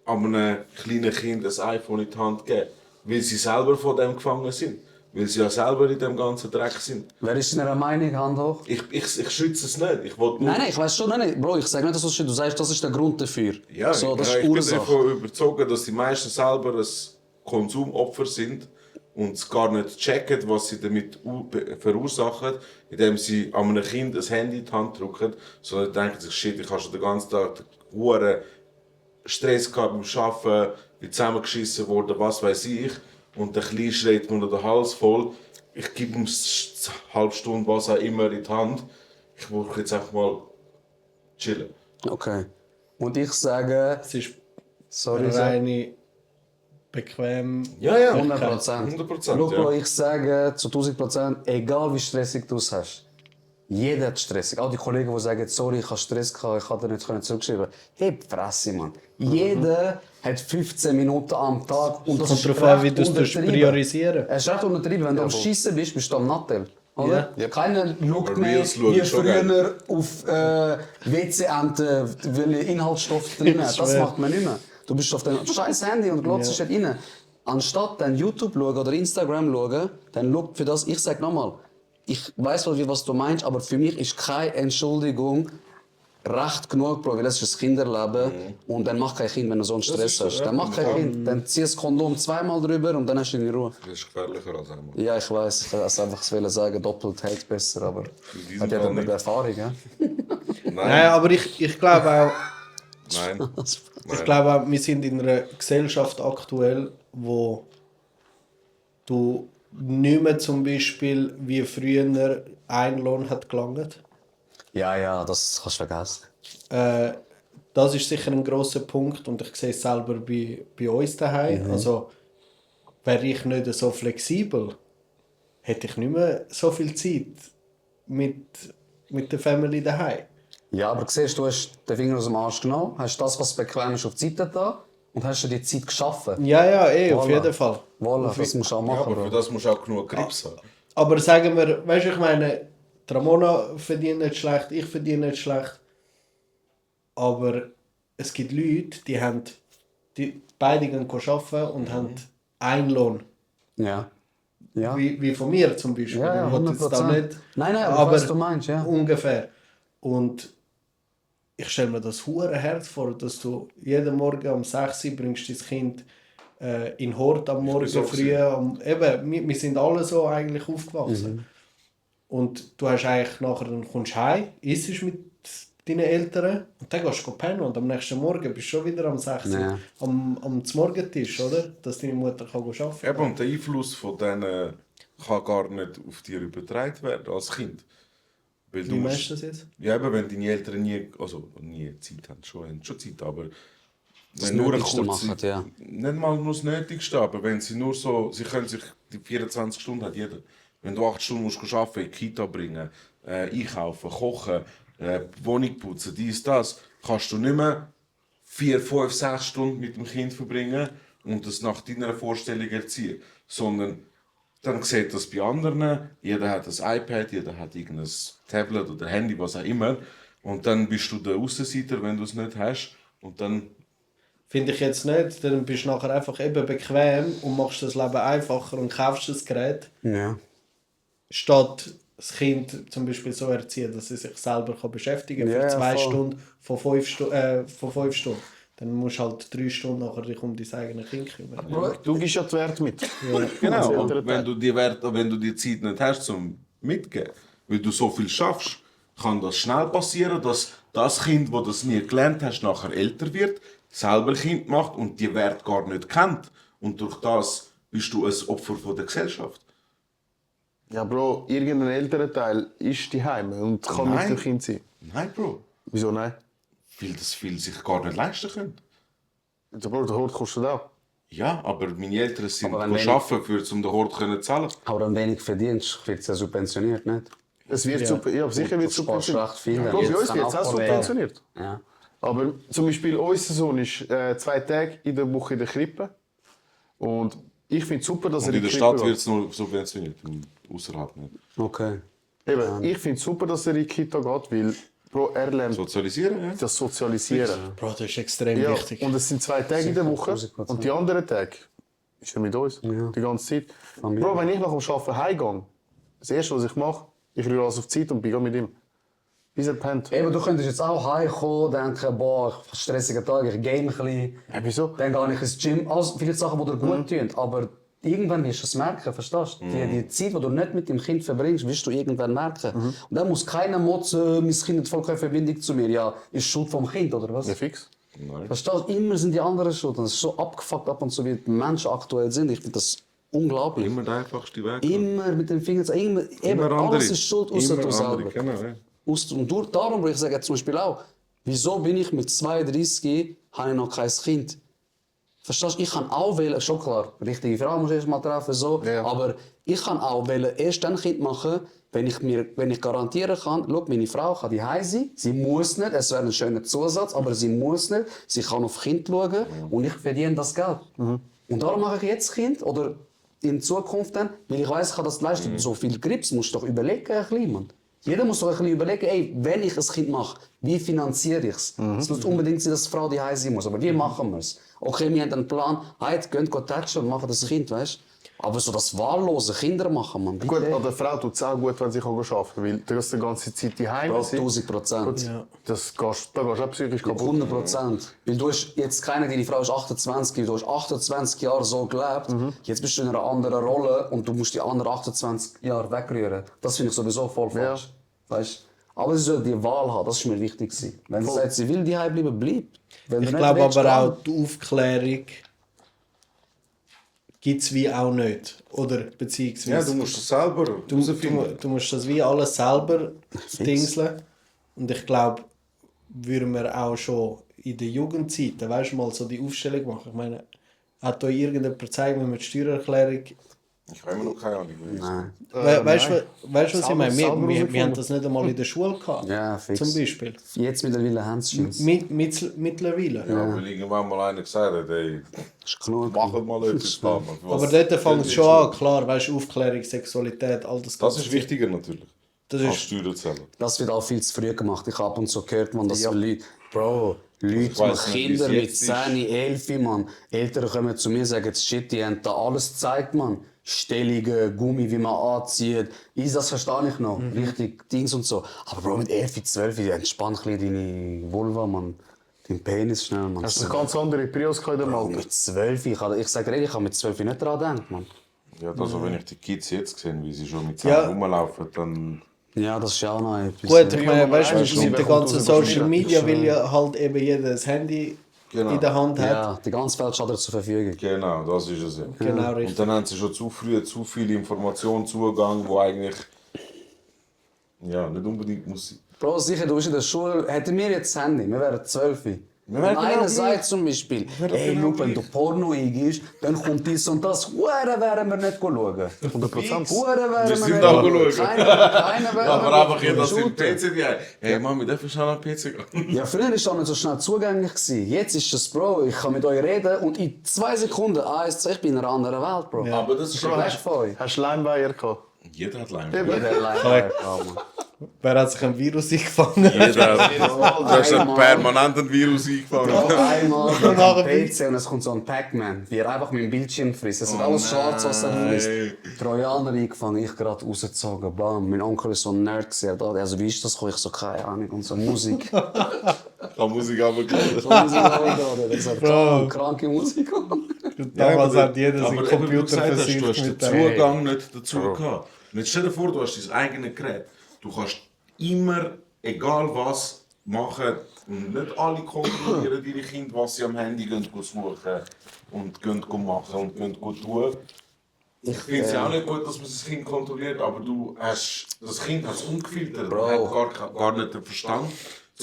einem kleinen Kind ein iPhone in die Hand zu geben, weil sie selber von dem gefangen sind. Weil sie ja selber in dem ganzen Dreck sind. Wer ist in einer Meinung, Hand hoch? Ich schütze es nicht. Ich will nur Nein, ich weiß schon nicht. Bro, ich sage nicht, dass du sagst, das ist der Grund dafür. Ja, so, das ist ich bin Ursache. davon überzeugt, dass die meisten selber ein Konsumopfer sind und es gar nicht checken, was sie damit verursachen, indem sie an einem Kind ein Handy in die Hand drücken, sondern denken sich, shit, ich habe schon den ganzen Tag hohen Stress gehabt beim Arbeiten, bin zusammengeschissen worden, was weiß ich, und der Kleine schreit mir noch den Hals voll. Ich gebe ihm eine halbe Stunde, was auch immer, in die Hand. Ich muss jetzt einfach mal chillen. Okay. Und ich sage, Es ist sorry, reine bequem. Ja, ja. 100%. 100%, Schau, Bro, ja. ich sage zu 1000%, egal wie stressig du es hast. Jeder hat stressig. Auch die Kollegen, die sagen, sorry, ich habe Stress gehabt, ich konnte dir nicht zurückschreiben. Heb die Fresse, Mann. Jeder hat 15 Minuten am Tag. Und das Kommt ist darauf an, wie recht du es untertrieben. priorisieren. Es ist recht untertrieben. Wenn du am Schiessen bist, bist du am Nattel. Oder? Ja. Keiner schaut Aber mehr Reels schauen wie schon früher auf WC-Enten, welche Inhaltsstoffe drin hat. Das schwör. macht man nicht mehr. Du bist auf dem scheiß Handy und glotzt ja. rein. Anstatt dann YouTube schauen oder Instagram schauen, dann schau für das, ich sag nochmal, ich weiss, was du meinst, aber für mich ist keine Entschuldigung recht genug, Bro, weil das ist ein Kinderleben und dann mach kein Kind, wenn du so einen Stress ist so, hast. ja. Dann mach kein Kind, dann zieh das Kondom zweimal drüber und dann hast du in Ruhe. Das ist gefährlicher als einmal. Ja, ich weiss, ich wollte einfach sagen, doppelt hält besser, aber diesem hat ja Fall dann nicht. die Erfahrung, ja? Nein, aber ich glaube auch, Nein. ich glaube auch, wir sind in einer Gesellschaft aktuell, wo du nicht mehr zum Beispiel wie früher ein Lohn hat gelangt. Ja, das kannst du vergessen. Das ist sicher ein grosser Punkt und ich sehe es selber bei uns daheim. Also wäre ich nicht so flexibel, hätte ich nicht mehr so viel Zeit mit der Family daheim. Ja, aber siehst du, hast den Finger aus dem Arsch genommen, hast das, was bequem ist, auf die Seite da und hast dir die Zeit geschaffen. Ja, auf Voilà. jeden Fall. Voilà, das musst du auch Ja, machen, aber für Bro. das musst du auch genug Grips haben. Aber sagen wir, weißt du, ich meine, die Ramona verdient nicht schlecht, ich verdiene nicht schlecht. Aber es gibt Leute, die beide gehen arbeiten und haben einen Lohn. Ja. Ja. Wie von mir zum Beispiel. Ja, Ich will jetzt da 100%. nicht, Nein, aber was du meinst, ja. ungefähr. Und ich stelle mir das hure hart vor, dass du jeden Morgen um 6 Uhr bringst dein Kind in den Hort am Morgen so früh. Eben, wir sind alle so eigentlich aufgewachsen. Und du hast eigentlich nachher, dann kommst du heim, isst mit deinen Eltern und dann gehst du pennen und am nächsten Morgen bist du schon wieder am 6 Uhr Ja. am Morgentisch, oder? Dass deine Mutter kann arbeiten Eben, und der Einfluss von denen kann gar nicht auf dich übertragen werden als Kind. Weil Wie meinst du das jetzt? Ja, eben, wenn deine Eltern nie Zeit haben, haben schon Zeit, aber Das wenn nur eine Nötigste kurze, machen, ja. nicht mal nur das Nötigste, aber wenn sie nur so, sie können sich, die 24 Stunden hat jeder. Wenn du 8 Stunden musst arbeiten, in die Kita bringen, einkaufen, kochen, Wohnung putzen, dies, das, kannst du nicht mehr 4, 5, 6 Stunden mit dem Kind verbringen und das nach deiner Vorstellung erziehen, sondern dann sieht das bei anderen, jeder hat ein iPad, jeder hat irgendein Tablet oder Handy, was auch immer, und dann bist du der Aussenseiter, wenn du es nicht hast, und dann Finde ich jetzt nicht. Dann bist du nachher einfach eben bequem und machst das Leben einfacher und kaufst das Gerät. Ja. Statt das Kind zum Beispiel so erziehen, dass es sich selber beschäftigen kann Ja, für 2 voll. Stunden von 5 Stunden. Dann musst du halt 3 Stunden nachher dich um dein eigenes Kind kümmern. Du gibst ja die Werte mit. Genau, Als und älterer wenn du die Zeit nicht hast zum Mitgeben, weil du so viel schaffst, kann das schnell passieren, dass das Kind, das das nie gelernt hast, nachher älter wird, selber Kind macht und die Werte gar nicht kennt. Und durch das bist du ein Opfer von der Gesellschaft. Ja, Bro, irgendein älterer Teil ist daheim und kann mit Nein. dem Kind sein. Nein, Bro. Wieso nein? Weil das viel sich gar nicht leisten können. Der Bro, der Hort kostet auch. Ja, aber meine Eltern sind Aber wenn arbeiten, um den Hort zu zahlen. Aber wenn du wenig verdienst, wird es ja subventioniert, nicht? Es wird ja, sicher wird Du sparst subventioniert. recht viel. Bro, bei Jetzt uns dann wird es auch Kollegen. subventioniert. Ja. Aber zum Beispiel unser Sohn ist 2 Tage in der Woche in der Krippe. Und ich finde es super, dass Und er in der die Stadt Krippe wird es nur subventioniert, außerhalb nicht. Okay. Eben, ich finde es super, dass er in die Kita geht, weil Bro, er lernt Sozialisieren, ja? das Sozialisieren. Bro, das ist extrem Ja, wichtig. und es sind 2 Tage in der Woche 1000%. und die anderen Tage ist er mit uns, die ganze Zeit. Familie. Bro, wenn ich nach dem Arbeiten heimgehe, das Erste, was ich mache, ich rühre alles auf die Zeit und bin mit ihm. Bis er pennt. Eben, du könntest jetzt auch heimkommen, denken, boah, ich habe einen stressigen Tag, ich game ein bisschen. Ja, wieso? Dann gehe ich ins Gym. Also viele Sachen, die dir gut tun. Aber irgendwann wirst du es merken, verstehst du? Die Zeit, die du nicht mit dem Kind verbringst, wirst du irgendwann merken. Und dann muss keiner motzen, mein Kind hat voll keine Verbindung zu mir. Ja, ist Schuld vom Kind, oder was? Ja, fix. Nein. Verstehst du? Immer sind die anderen schuld. Und es ist so abgefuckt ab und zu, wie die Menschen aktuell sind. Ich finde das unglaublich. Immer der einfachste Weg. Immer mit dem Finger zeigen. Eben, alles ist schuld, außer du selber. Genau, ja. Und darum würde ich sagen, zum Beispiel auch, wieso bin ich mit 32, habe ich noch kein Kind? Verstehst du? Ich kann auch wählen, schon klar, richtige Frau muss ich erst mal treffen, so, Ja. aber ich kann auch wählen, erst dann Kind machen, wenn ich garantieren kann, schau, meine Frau kann die sein, sie muss nicht, es wäre ein schöner Zusatz, aber sie muss nicht, sie kann auf Kind schauen und ich verdiene das Geld. Und darum mache ich jetzt Kind, oder in Zukunft dann, weil ich weiss, ich kann das leisten. So viel Grips musst du doch überlegen, ein bisschen, Mann. Jeder muss doch ein bisschen überlegen, ey, wenn ich ein Kind mache, wie finanziere ich es? Es muss unbedingt sein, dass die Frau die sein muss, aber wie machen wir es? Okay, wir haben einen Plan, heute gehen wir touchen und machen das Kind, weißt du? Aber so das wahllose Kinder machen, man. Gut, an der Frau tut es auch gut, wenn sie arbeiten kann, weil du die ganze Zeit daheim Bro, bist. 1000%. Ja. Da gehst du auch psychisch kaputt. 100%. Weil du hast jetzt keine, deine Frau ist 28, du hast 28 Jahre so gelebt, jetzt bist du in einer anderen Rolle und du musst die anderen 28 Jahre wegrühren. Das finde ich sowieso voll falsch. Weißt? Aber sie soll die Wahl haben, das ist mir wichtig. Wenn sie sagt, sie will daheim bleiben, bleib. Wenn du Ich nicht glaube willst, aber dann- auch, die Aufklärung gibt es wie auch nicht. Oder beziehungsweise... Ja, du musst das selber herausfinden. Du musst das wie alles selber dingseln. Und ich glaube, würden wir auch schon in der Jugendzeit, weißt du, mal so die Aufstellung machen. Ich meine, hat euch irgendjemand gezeigt, wenn man die Steuererklärung... Ich habe immer noch keine Ahnung. Nein. Weißt du, was ich Selber- meine? selber Wir haben herausgefunden. das nicht einmal in der Schule gehabt. Ja, fix. Zum Beispiel. Jetzt mittlerweile haben sie es. Mittlerweile. Ja, weil irgendwann mal einer gesagt hat, ey, Ist genug. mach mal etwas da. Mann. Aber Was- dort fängt es schon an, klar, weißt du, Aufklärung, Sexualität, all das. Das ganze ist Zeug. wichtiger natürlich. Das Als ist, Steuerzahler. Das wird auch viel zu früh gemacht. Ich habe ab und zu gehört, man, dass so Leute, Bro, Leute Ich weiss mit nicht, Kindern wie es mit jetzt 10, 11, man. Eltern kommen zu mir und sagen, shit, die haben da alles gezeigt, man. Stellungen, Gummi, wie man anzieht. Das verstehe ich noch. Richtig Dings und so. Aber Bro, mit 11, 12, entspann ein bisschen deine Vulva, man. Dein Penis schnell, man. Hast du eine ganz andere Prios in dem Bro, Alter? mit 12, ich sage ehrlich, ich habe mit 12 nicht daran gedacht, man. Ja, also wenn ich die Kids jetzt sehe, wie sie schon mit 10 Ja. rumlaufen, dann... Ja, das ist ja auch noch etwas. gut, ich meine, weißt du, Nummer mit der eins, ganzen kommt aus Social dem Media will ja halt eben jeder das Handy Genau. in der Hand hat. Ja, die ganze Welt steht dir zur Verfügung. Genau, das ist es ja. Genau, Und richtig. dann haben sie schon zu früh zu viele Informationen Zugang, wo eigentlich ja, nicht unbedingt muss sein. Bro, sicher, du bist in der Schule. Hätten wir jetzt das Handy, wir wären 12. Wenn wären genau einer gleich. sagt zum Beispiel, wären ey, genau schau, wenn du gleich. Porno eingibst, dann kommt dies und das. Hure wären wir nicht schauen. 100%. Hure wären Wir sind nicht auch schauen. schauen. Keiner wäre Aber einfach hier, dass sie shooten. PC die haben. Hey Mann, wir dürfen schon an den PC gehen. Ja, früher war das nicht so schnell zugänglich gewesen. Jetzt ist das, Bro, ich kann mit euch reden und in 2 Sekunden, ich bin in einer anderen Welt, Bro. Aber das ist Ich bin schon weg von euch. Hast du Limewire gehabt? Jeder hat Leim. Jeder allein. Wer hat sich ein Virus eingefangen? Jeder hat. Du hast einen permanenten Virus eingefangen. Einmal nachher am PC und es kommt so ein Pac-Man, wie er einfach meinen Bildschirm frisst. Es wird alles schwarz, was er frisst. Trojaner eingefangen, ich gerade rausgezogen, bam. Mein Onkel ist so ein Nerd gewesen. Also wie ist das gekommen? Ich so, keine Ahnung. Und so Musik. Kann Musik aber So Musik runtergeladen. Er hat gesagt, kranke Musik. Damals hat jeder seinen aber eben, wie du Computer gesagt hast, du versiegt hast den mit dem. Zugang nicht dazu gehabt. Und jetzt stell dir vor, du hast dein eigenes Gerät. Du kannst immer, egal was, machen. Und nicht alle kontrollieren ihre Kinder, was sie am Handy gehen suchen und gehen machen und gehen tun. Ich finde es ja auch nicht gut, dass man das Kind kontrolliert, aber das Kind hat es ungefiltert. Bro. Hat gar nicht den Verstand,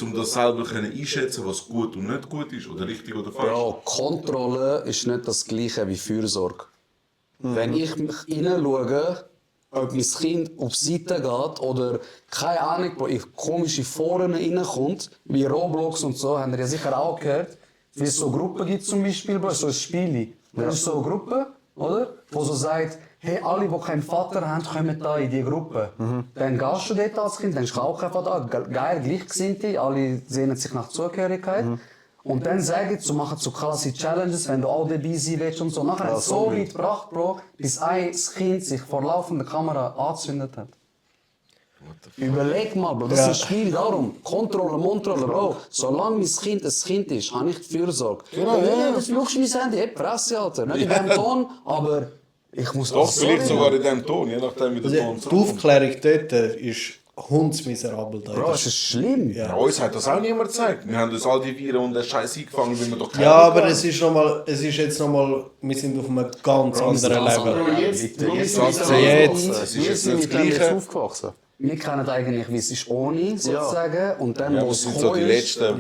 um das selber einschätzen, was gut und nicht gut ist oder richtig oder falsch. Bro, Kontrolle ist nicht das Gleiche wie Fürsorge. Wenn ich mich hineinschaue, ob mein Kind auf die Seite geht oder keine Ahnung, wo ich komische Foren reinkommt, wie Roblox und so, haben wir ja sicher auch gehört, wie es so Gruppen gibt zum Beispiel, Bro, so ein Spiel. Das ist so eine Gruppe, oder? Wo so sagt, hey, alle, die keinen Vater haben, kommen da in die Gruppe. Dann gehst du dort als Kind, dann ist auch kein Vater, geil, Gleichgesinnte, alle sehnen sich nach Zugehörigkeit. Und dann sagen sie, machen so krasse Challenges, wenn du auch dabei sein willst und so. Nachher hat es so weit gebracht, Bro, bis ein Kind sich vor laufender Kamera angezündet hat. Überleg mal, Bro, das ist ein Spiel, darum. Kontrolle, Montrolle, Bro. Solange mein Kind ein Kind ist, habe ich die Fürsorge. Genau, ja, das schaust du mein Handy, Presse, Alter. Nicht in diesem Ton, aber ich muss Doch, sorry, vielleicht sogar Mann. in diesem Ton, je nachdem wie der Ton Die Aufklärung dort ist hundsmiserabel. Bro, es ist schlimm. Ja, uns hat das auch niemand gezeigt. Wir haben uns all die Viren und den Scheiß eingefangen, wie wir doch Ja, aber es ist jetzt nochmal, wir sind auf einem ganz anderen ganz Level. anders. Jetzt jetzt- sind jetzt- wir es ist damit jetzt aufgewachsen. nicht Wir das sind damit Gleiche. aufgewachsen. wir kennen eigentlich, wie es ist ohne, sozusagen. Und dann, Ja, wo wir es sind so die ist, Letzten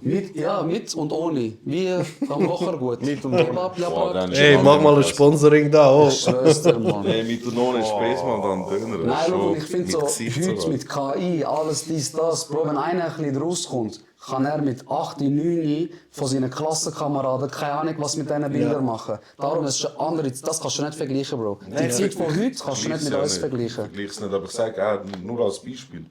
mit. mit und ohne. Wie am Kochergut. Mit und ohne. Ey, mach mal ein Sponsoring da. Oh. Ich schwör's dir, Mann. Hey, mit und ohne Space mal dann Döner. Nein, schau, Schon ich finde mit so, Gesicht heute sogar. mit KI, alles dies, das, Bro, wenn einer ein bisschen rauskommt, kann er mit 8, 9 von seinen Klassenkameraden keine Ahnung was mit diesen Bildern machen. Darum ist es eine andere, das kannst du nicht vergleichen, Bro. Die Zeit von heute kannst du nicht mit uns vergleichen. Vergleich's nicht, aber ich sage auch nur als Beispiel.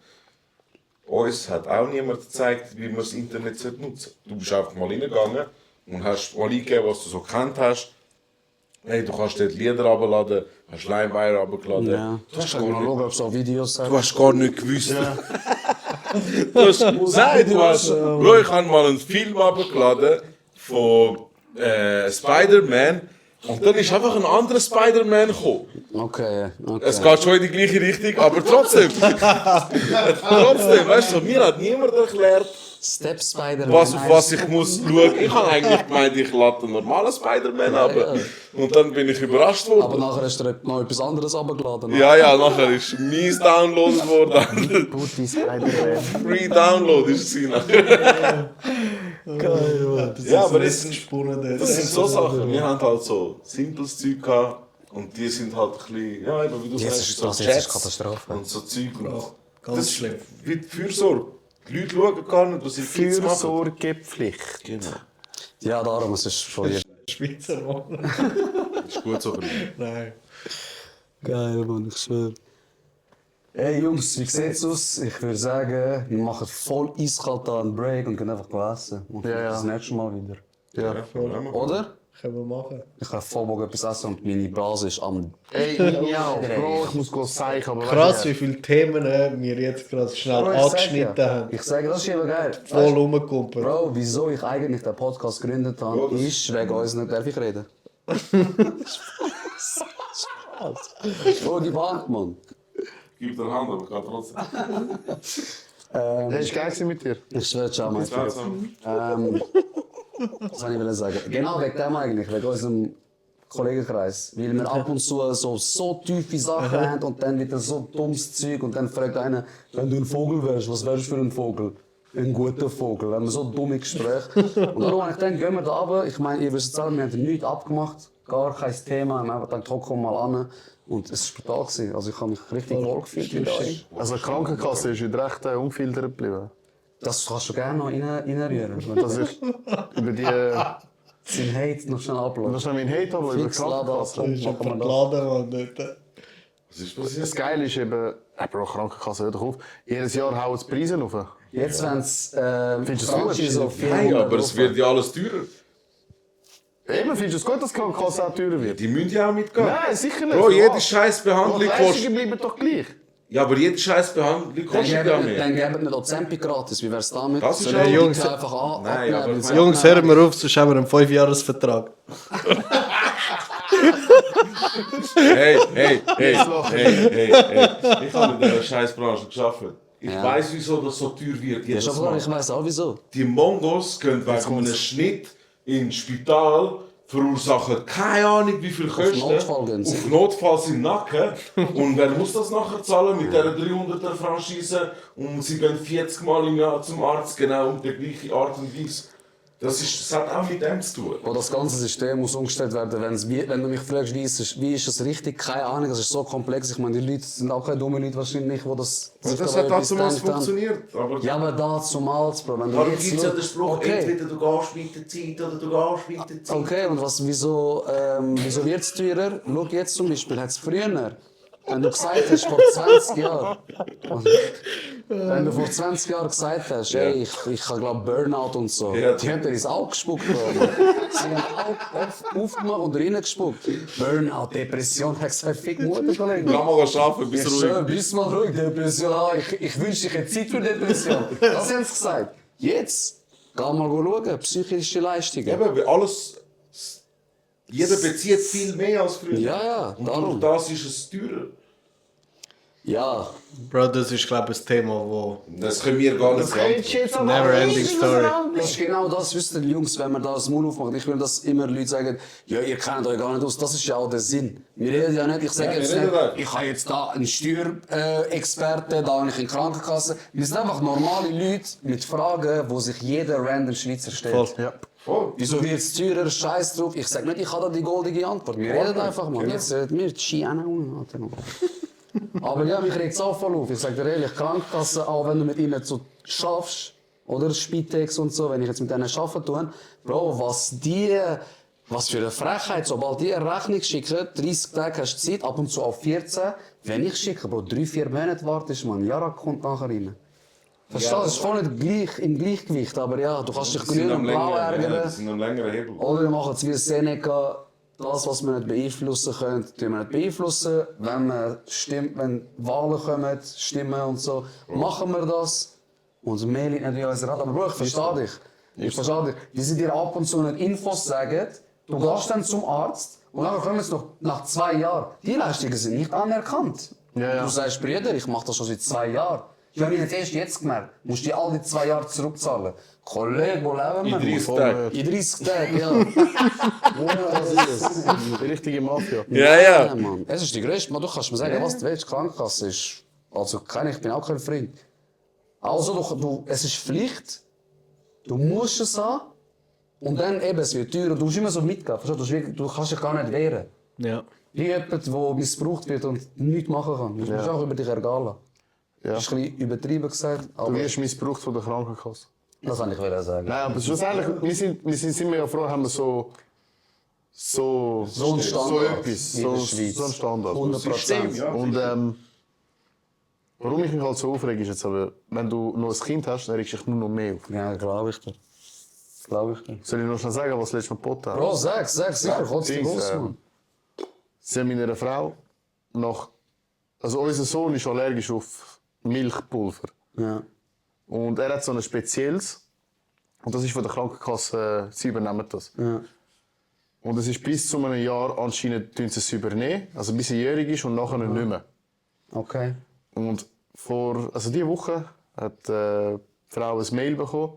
Uns hat auch niemand gezeigt, wie man das Internet nutzen sollte. Du bist einfach mal reingegangen und hast mal eingegeben, was du so gekannt hast. Hey, du kannst dort Lieder runterladen, hast Limewire runtergeladen. Ja. Du hast Ich kann mal schauen, ob so Videos Du hast gar nicht gewusst. Du hast, nein, du hast. Bro, ich habe mal einen Film abgeladen von Spider-Man und dann ist einfach ein anderer Spider-Man gekommen. Okay. Es geht schon in die gleiche Richtung, aber trotzdem. Trotzdem, weißt du, mir hat niemand erklärt, Step Spider-Man. auf was ich muss schauen. Ich habe eigentlich gemeint, ich lade einen normalen Spider-Man ab. ja. Und dann bin ich überrascht Aber worden. nachher hast du noch etwas anderes runtergeladen. Ja, nachher ist mies downloadet worden. Putti Spider-Man. Free Download ist es nachher. Geil, Mann. Ja, aber das sind Spunnen. Das sind so Sachen. Wir haben halt so simples Zeug gehabt und die sind halt ein bisschen, ja, eben wie du Jetzt sagst, ist so das jetzt Chats Katastrophe. und so Zeug. Und Ganz das schlimm. ist wie die Fürsorge. Die Leute schauen gar nicht, was sie Kids machen. Fürsorgepflicht. Genau. Ja, darum, es ist von dir. Schweizer Mann. Das ist gut so für mich. Nein. Geil, Mann, ich schwöre. Hey Jungs, wie sieht's aus? Ich würde sagen, wir machen voll eiskalt da einen Break und gehen einfach essen. Und Ja. das nächste Mal wieder. Ja, voll. Oder? Können wir machen. Ich habe voll Bock etwas essen und meine Blase ist am... Ey, ja, Bro, ich muss gleich sagen, aber Krass, wie viele Themen wir jetzt gerade schnell Bro, ich sag angeschnitten ja. haben. Ich sage, das ist eben geil. Voll rumgekumpelt. Bro, wieso ich eigentlich den Podcast gegründet habe, ist wegen uns nicht, darf ich reden? Bro, die Hand, Mann. Gib dir Hand, aber ich kann trotzdem. Hey, ist geil gewesen mit dir. Ich schwöre, schau mal. Was soll ich sagen? Genau wegen dem eigentlich, wegen unserem Kollegenkreis. Weil wir ab und zu so tiefe Sachen haben und dann wieder so dummes Zeug und dann fragt einer, wenn du ein Vogel wärst, was wärst du für ein Vogel? Ein guter Vogel. Wenn wir so dumme Gespräche. Und darum habe ich gedacht, gehen wir da runter. Ich meine, ihr wisst es selber, wir haben nichts abgemacht. Gar kein Thema. Wir haben einfach gedacht, komm mal an. Und es war brutal gewesen. Also ich habe mich richtig wohl gefühlt mit euch. Also die Krankenkasse ist wieder recht ungefiltert geblieben. Das kannst du gerne noch reinrühren. Wenn Das ist über die... Sein Hate noch schnell Das abläuft. ist noch mein Hate, aber über die Fix laden Krankenkasse. Das ist jemand geladen, Mann. Dort. Was ist passiert? Das Geile ist eben... Bro, Krankenkasse, hör doch auf. Jedes Jahr hauen die Preise auf. Jetzt, wenn es Findest du das gut? so Nein, aber es wird ja alles teurer. Eben, findest du es gut, dass die Krankenkasse auch teurer wird? Die müssen ja auch mitgehen. Nein, sicher nicht. Bro, jede Was? scheiß Die Behandlung Leistungen kostet. bleiben doch gleich. Ja, aber jede scheiß Behandlung Dann kostet ja geben mehr. dann geben wir Ozempic gratis. Wie wär's damit? Das ist Sollen ja- die Jungs, Leute einfach an, Nein, abnehmen, aber weil ich sie Jungs, abnehmen? hören wir auf, sonst haben wir einen 5-Jahres-Vertrag. Hey. Ich habe in dieser Scheißbranche gearbeitet. Ich Ja. weiss, wieso das so teuer wird. Ja, Jedes schon klar, Mal. ich weiss auch wieso. Die Mongos können wegen einem Schnitt ins Spital verursachen keine Ahnung wie viel Kosten. Notfall gehen sie. Auf Notfall sind Nacken. Und wer muss das nachher zahlen mit dieser 300er Franchise? Und sie gehen 40 Mal im Jahr zum Arzt, genau um die gleiche Art und Weise. Das hat auch mit dem zu tun. Wo das ganze System muss umgestellt werden. Wenn du mich fragst, wie ist das richtig, keine Ahnung, das ist so komplex. Ich meine, die Leute sind auch keine dummen Leute wahrscheinlich, die das sich Das da hat etwas damals gedacht haben. funktioniert. Aber Ja, aber da zumals, Bro. Wenn du darum jetzt gibt es ja schau- den Spruch, okay. entweder du gehst mit der Zeit oder du gehst mit der Zeit. Okay, und wieso wird es teurer? Schau jetzt zum Beispiel, hat es früher, wenn du gesagt hast, vor 20 Jahren, wenn du vor 20 Jahren gesagt hast, ey, ich habe glaube Burnout und so, Ja. die haben dir ins Auge gespuckt, Bro. Sie haben Auge aufgemacht und reingespuckt. Burnout, Depression, hat gesagt, fick Mutter, Kollege. Kann mal arbeiten, bis Ich ruhig. schwöre, bist mal ruhig, Depression. Ich wünsche, ich hätte Zeit für Depression. Das haben sie gesagt. Jetzt, geh mal schauen, psychische Leistungen. Eben, weil alles. Jeder bezieht viel mehr als früher. Ja, ja, Und darum. durch das ist es teurer. Ja, Bro, das ist, glaube ich, ein Thema, wo... Das können wir gar nicht beantworten. Never ending story. das ist genau das, wisst ihr, Jungs, wenn man da das Maul aufmacht. Ich will, dass immer Leute sagen, ja, ihr kennt euch gar nicht aus. Das ist ja auch der Sinn. Wir reden ja nicht, ich sage Ja, jetzt wir nicht, reden nicht. ich habe jetzt da einen Steuerexperten, da habe ich eine Krankenkasse. Wir sind einfach normale Leute mit Fragen, die sich jeder random Schweizer stellt. Voll. Ja. Voll. Wieso wird es teurer? Scheiß drauf. Ich sage nicht, ich habe da die goldige Antwort. Wir reden einfach mal. Jetzt reden wir die Ski Aber ja, mich regt es auch voll auf. Ich sage dir ehrlich, Krankenkasse, auch wenn du mit ihnen so schaffst, oder Spitex und so, wenn ich jetzt mit denen arbeiten tue, Bro, was für eine Frechheit, sobald die eine Rechnung schicken, 30 Tage hast du Zeit, ab und zu auf 14, wenn ich schicke, Bro, 3-4 Monate wartest, man, Jara kommt nachher rein. Verstehst du? Das ist voll nicht gleich, im Gleichgewicht, aber ja, du kannst dich grün und blau ärgern. Das sind am längeren Hebel. Oder wir machen es wie Seneca, das, was wir nicht beeinflussen können, tun wir nicht beeinflussen. Wenn Wahlen kommen, Stimmen und so, machen wir das. Und mehr liegt nicht in unserer Hand. Aber Bro, ich verstehe dich. Ich verstehe dich. Wie sie dir ab und zu nicht Infos sagen, du gehst dann zum Arzt und dann kommen es noch nach 2 Jahren. Die Leistungen sind nicht anerkannt. Ja, ja. Du sagst, Brüder, ich mache das schon seit 2 Jahren. Ich habe mich erst jetzt gemerkt. Musst du die all die 2 Jahre zurückzahlen. Kollege, wo leben wir? In 30 Tagen. In 30 Tagen, ja. Das ist es. Die richtige Mafia. Ja. Mann. Es ist die größte. Man, du kannst mir sagen, was du willst. Krankenkasse ist. Also, ich bin auch kein Freund. Also, es ist Pflicht. Du musst es haben. Und dann eben, es wird teuer. Und du musst immer so mitgehen. Verstehst du? Du kannst dich gar nicht wehren. Ja. Wie jemand, der missbraucht wird und nichts machen kann. Du musst auch über dich ergehen lassen. Ja. Das ist ein bisschen übertrieben gesagt. Du Aber wirst missbraucht von der Krankenkasse. das kann ich wieder sagen. Nein, aber schlussendlich, sind wir ja froh, haben wir so ein Standard etwas. in der Schweiz. So ein Standard. 100%. Ja. Und warum ich mich halt so aufrege, ist jetzt aber, wenn du noch ein Kind hast, dann regst du dich nur noch mehr auf. Ja, glaube ich dir. Glaube ich dir. Soll ich noch schnell sagen, was letztes Mal geboten hat? Bro, sag sicher, kotzt dich Dings, aus, Mann. Sie haben meiner Frau also unser Sohn ist allergisch auf Milchpulver. Ja. Und er hat so ein spezielles. Und das ist von der Krankenkasse, sie übernehmen das. Ja. Und es ist bis zu einem Jahr anscheinend tun sie es übernehmen, also bis er jährig ist und nachher nicht mehr. Okay. Und diese Woche hat die Frau ein Mail bekommen,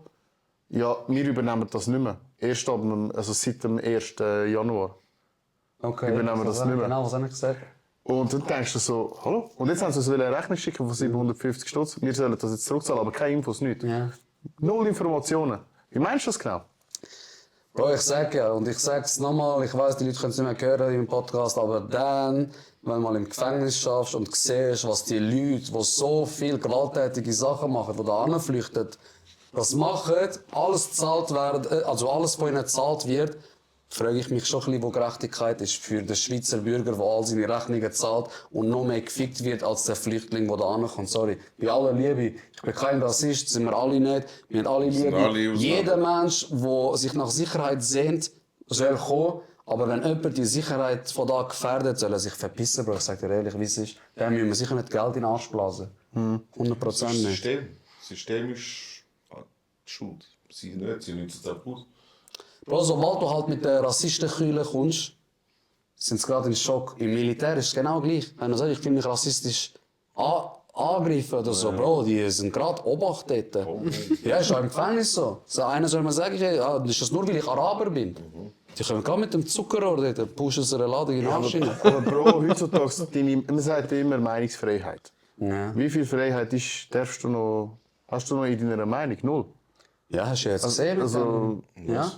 ja, wir übernehmen das nicht mehr. Erst seit dem 1. Januar. Okay. Übernehmen das nicht mehr. Genau, was habe ich gesagt? Und dann denkst du so, hallo? Und jetzt haben sie uns eine Rechnung schicken von 750 Stutz. Wir sollen das jetzt zurückzahlen, aber keine Infos, nichts. Ja. Null Informationen. Wie meinst du das genau? Bro, ich sag ja, und ich sag's nochmal, ich weiss, die Leute können es nicht mehr hören im Podcast, aber dann, wenn du mal im Gefängnis schaffst und siehst, was die Leute, die so viel gewalttätige Sachen machen, die da hinflüchten, das machen, alles gezahlt werden, also alles von ihnen gezahlt wird, frage ich mich schon ein bisschen, wo Gerechtigkeit ist für den Schweizer Bürger, der all seine Rechnungen zahlt und noch mehr gefickt wird als der Flüchtling, der da ankommt. Sorry. Bei aller Liebe. Ich bin kein Rassist, sind wir alle nicht. Wir haben alle Liebe. alle Jeder Mensch, der sich nach Sicherheit sehnt, soll kommen. Aber wenn jemand die Sicherheit von da gefährdet, soll er sich verpissen, Bro. Ich sag dir ehrlich, wie es ist. Dann müssen wir sicher nicht Geld in den Arsch blasen. 100% nicht. System ist die Schuld. Sie nicht, sie nutzen es auch aus. Bro, sobald du halt mit der Rassistenkühle kommst, sind sie gerade in Schock. Im Militär ist es genau gleich. Wenn du sagst, ich fühle mich rassistisch angegriffen oder so, Bro, die sind gerade Obacht dort. Ja, ist auch im Gefängnis so. So einer soll mir sagen, ja, ist das nur, weil ich Araber bin? Die können gerade mit dem Zuckerrohr dort, pushen sie eine Ladung in den Arsch rein. Aber Bro, heutzutage, man sagt immer Meinungsfreiheit. Ja. Wie viel Freiheit hast du noch in deiner Meinung? Null. Ja, hast du jetzt gesehen? Ja?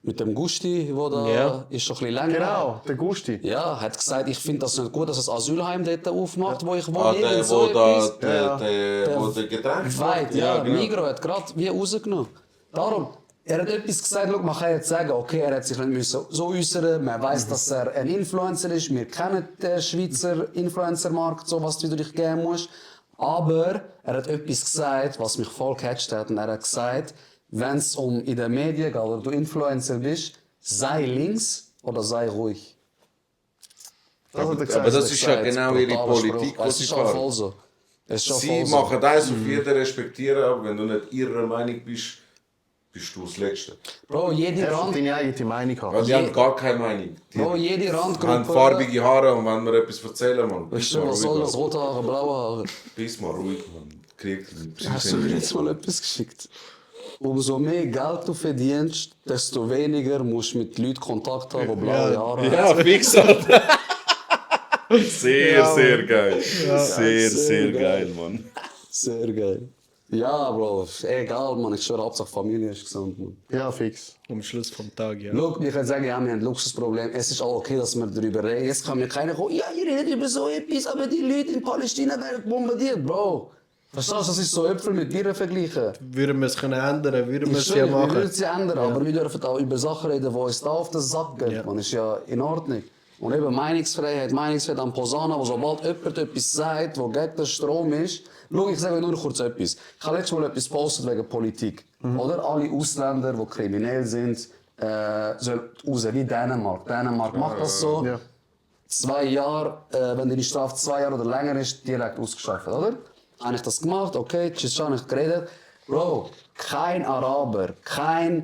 Mit dem Gusti, der da Ja. ist schon ein bisschen länger. Genau, der Gusti. Ja, hat gesagt, ich finde das nicht gut, dass ein Asylheim dort aufmacht, wo ich wohne. Ah, der, irgend so etwas. wo der Getränk Weit, ja. genau. Migros hat gerade wie rausgenommen. Darum, er hat etwas gesagt, schau, man kann jetzt sagen, okay, er hat sich nicht müssen so äußern, man weiss, dass er ein Influencer ist, wir kennen den Schweizer Influencermarkt, so was du dich geben musst. Aber er hat etwas gesagt, was mich voll gecatcht hat. Und er hat gesagt, wenn es in den Medien geht oder du Influencer bist, sei links oder sei ruhig. Das hat er gesagt. Aber das ist ja genau ihre Brutaler Politik, Spruch. die Es sie ist schon fahren. voll so. Es ist schon Sie voll so. machen das auf jeden respektieren, aber wenn du nicht ihrer Meinung bist, bist du das Letzte. Bro, jede Er Rand... hat deine eigene Meinung haben. Weil die haben gar keine Meinung. Die Bro, jede Randgruppe... haben farbige Haare und wenn wir etwas erzählen, man. Weißt du, was soll das? Rote Haare, blaue Haare. Bist mal ruhig, man. Krieg Hast du mir jetzt mal etwas geschickt? Umso mehr Geld du verdienst, desto weniger musst du mit Leuten Kontakt haben, die blaue Haare haben. Ja, fix halt. Sehr geil. Sehr geil, Mann. Sehr geil. Ja, Bro, egal, man. Ich schwöre, Hauptsache Familie ist gesund, man. Ja, fix. Am Schluss vom Tag, ja. Schau, ich kann sagen, ja, wir haben ein Luxusproblem. Es ist auch okay, dass wir darüber reden. Jetzt kann mir keiner kommen, ja, ihr redet über so etwas, aber die Leute in Palästina werden bombardiert, Bro. Verstehst du, das ist so Äpfel mit Bieren vergleichen. Würden wir es können ändern, würden wir es Ich ja schwöre, wir machen. würden es ja ändern, aber wir dürfen auch über Sachen reden, die uns da auf den Sack gehen. Ja. Man ist ja in Ordnung. Und eben Meinungsfreiheit am Posana, wo sobald jemand etwas sagt, wo gegen den Strom ist. Schau, ich sage nur kurz etwas. Ich habe letztes Mal etwas gepostet wegen Politik. Oder? Alle Ausländer, die kriminell sind, sollen raus, wie Dänemark. Dänemark macht das so. Ja. 2 Jahre, wenn die Strafe 2 Jahre oder länger ist, direkt ausgeschafft, oder? Habe ich das gemacht, okay, tschüss, habe ich geredet. Bro, kein Araber, keiner,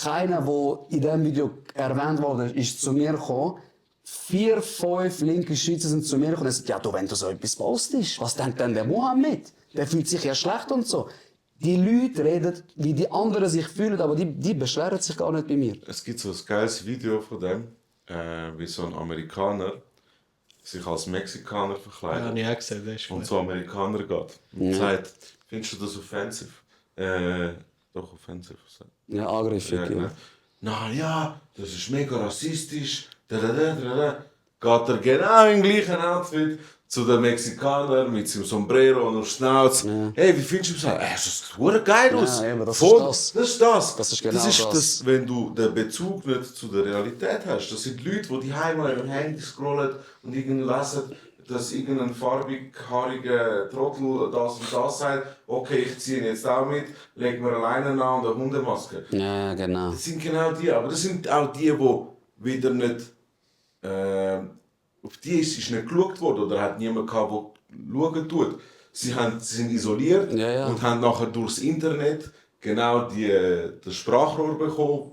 der in diesem Video erwähnt wurde, ist zu mir gekommen. 4, 5 linke Schweizer sind zu mir gekommen und sagen, ja, du, wenn du so etwas postest, was denkt denn der Mohammed? Der fühlt sich ja schlecht und so. Die Leute reden, wie die anderen sich fühlen, aber die beschweren sich gar nicht bei mir. Es gibt so ein geiles Video von dem, wie so ein Amerikaner sich als Mexikaner Ja, verkleidet habe ich auch gesehen, das ist und gut. zu Amerikaner geht und sagt, findest du das offensiv? Doch offensiv. Ja, angriffig, Ja, ja. genau. Na ja, das ist mega rassistisch. Geht er genau im gleichen Outfit zu den Mexikanern mit seinem Sombrero und der Schnauze. Ja. Hey, wie findest du das? Das sieht verdammt geil aus. Ja, eben, das Voll, ist das. Das ist das. Das ist genau das. Wenn du den Bezug nicht zu der Realität hast. Das sind Leute, die die Heim im Handy scrollen und irgendwie lesen, dass irgendein farbig-haariger Trottel das und das sagt. Okay, ich ziehe ihn jetzt auch mit, leg mir alleine an und eine Hundemaske. Ja, genau. Das sind genau die, aber das sind auch die wieder nicht. Auf die ist nicht geschaut worden oder hat niemand gehabt, der schauen tut. Sie sind isoliert Ja, ja. und haben nachher durchs Internet genau das Sprachrohr bekommen,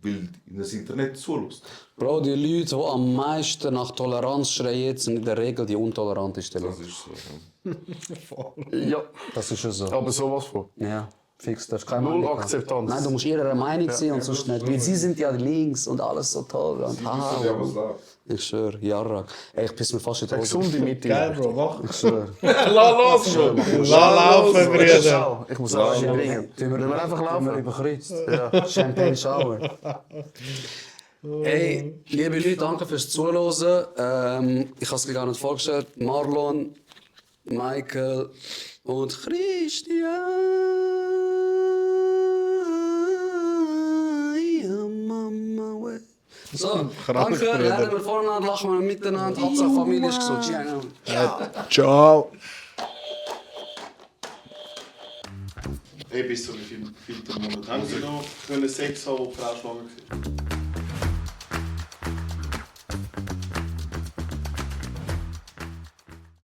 weil ihnen das Internet zulässt. Bro, die Leute, die am meisten nach Toleranz schreien, sind in der Regel die intolerantesten Das Leute. ist so. Ja, das ist schon so. Aber sowas von. Ja, fix, das ist keine Null Meinung haben. Akzeptanz. Nein, du musst ihrer Meinung sein und sonst nicht. Weil sie sind ja links und alles so toll. Und Sie wissen ja, was läuft. ich schwöre, Jarrak. Ey, ich piss mir fast in die Eine Hose. gesunde Mitte. Geil, Bro, mach. Ich schwöre. Lass los, Bro! Lass laufen, Brüder. Ich muss auch bringen. Tun Wollen wir einfach laufen? überkreuzt. Ja. Champagne Shower. Hey, liebe Leute, danke fürs Zuhören. Ich habe es mir gar nicht vorgestellt. Marlon, Michael und Christian. Ja, Mama, we. So, danke. Lernen wir voneinander, lachen wir miteinander. Hauptsache Familie ist gesund. Ciao. Hey, bis zu wie viel Monat haben Sie noch Sex haben, wo die Frau schwanger war?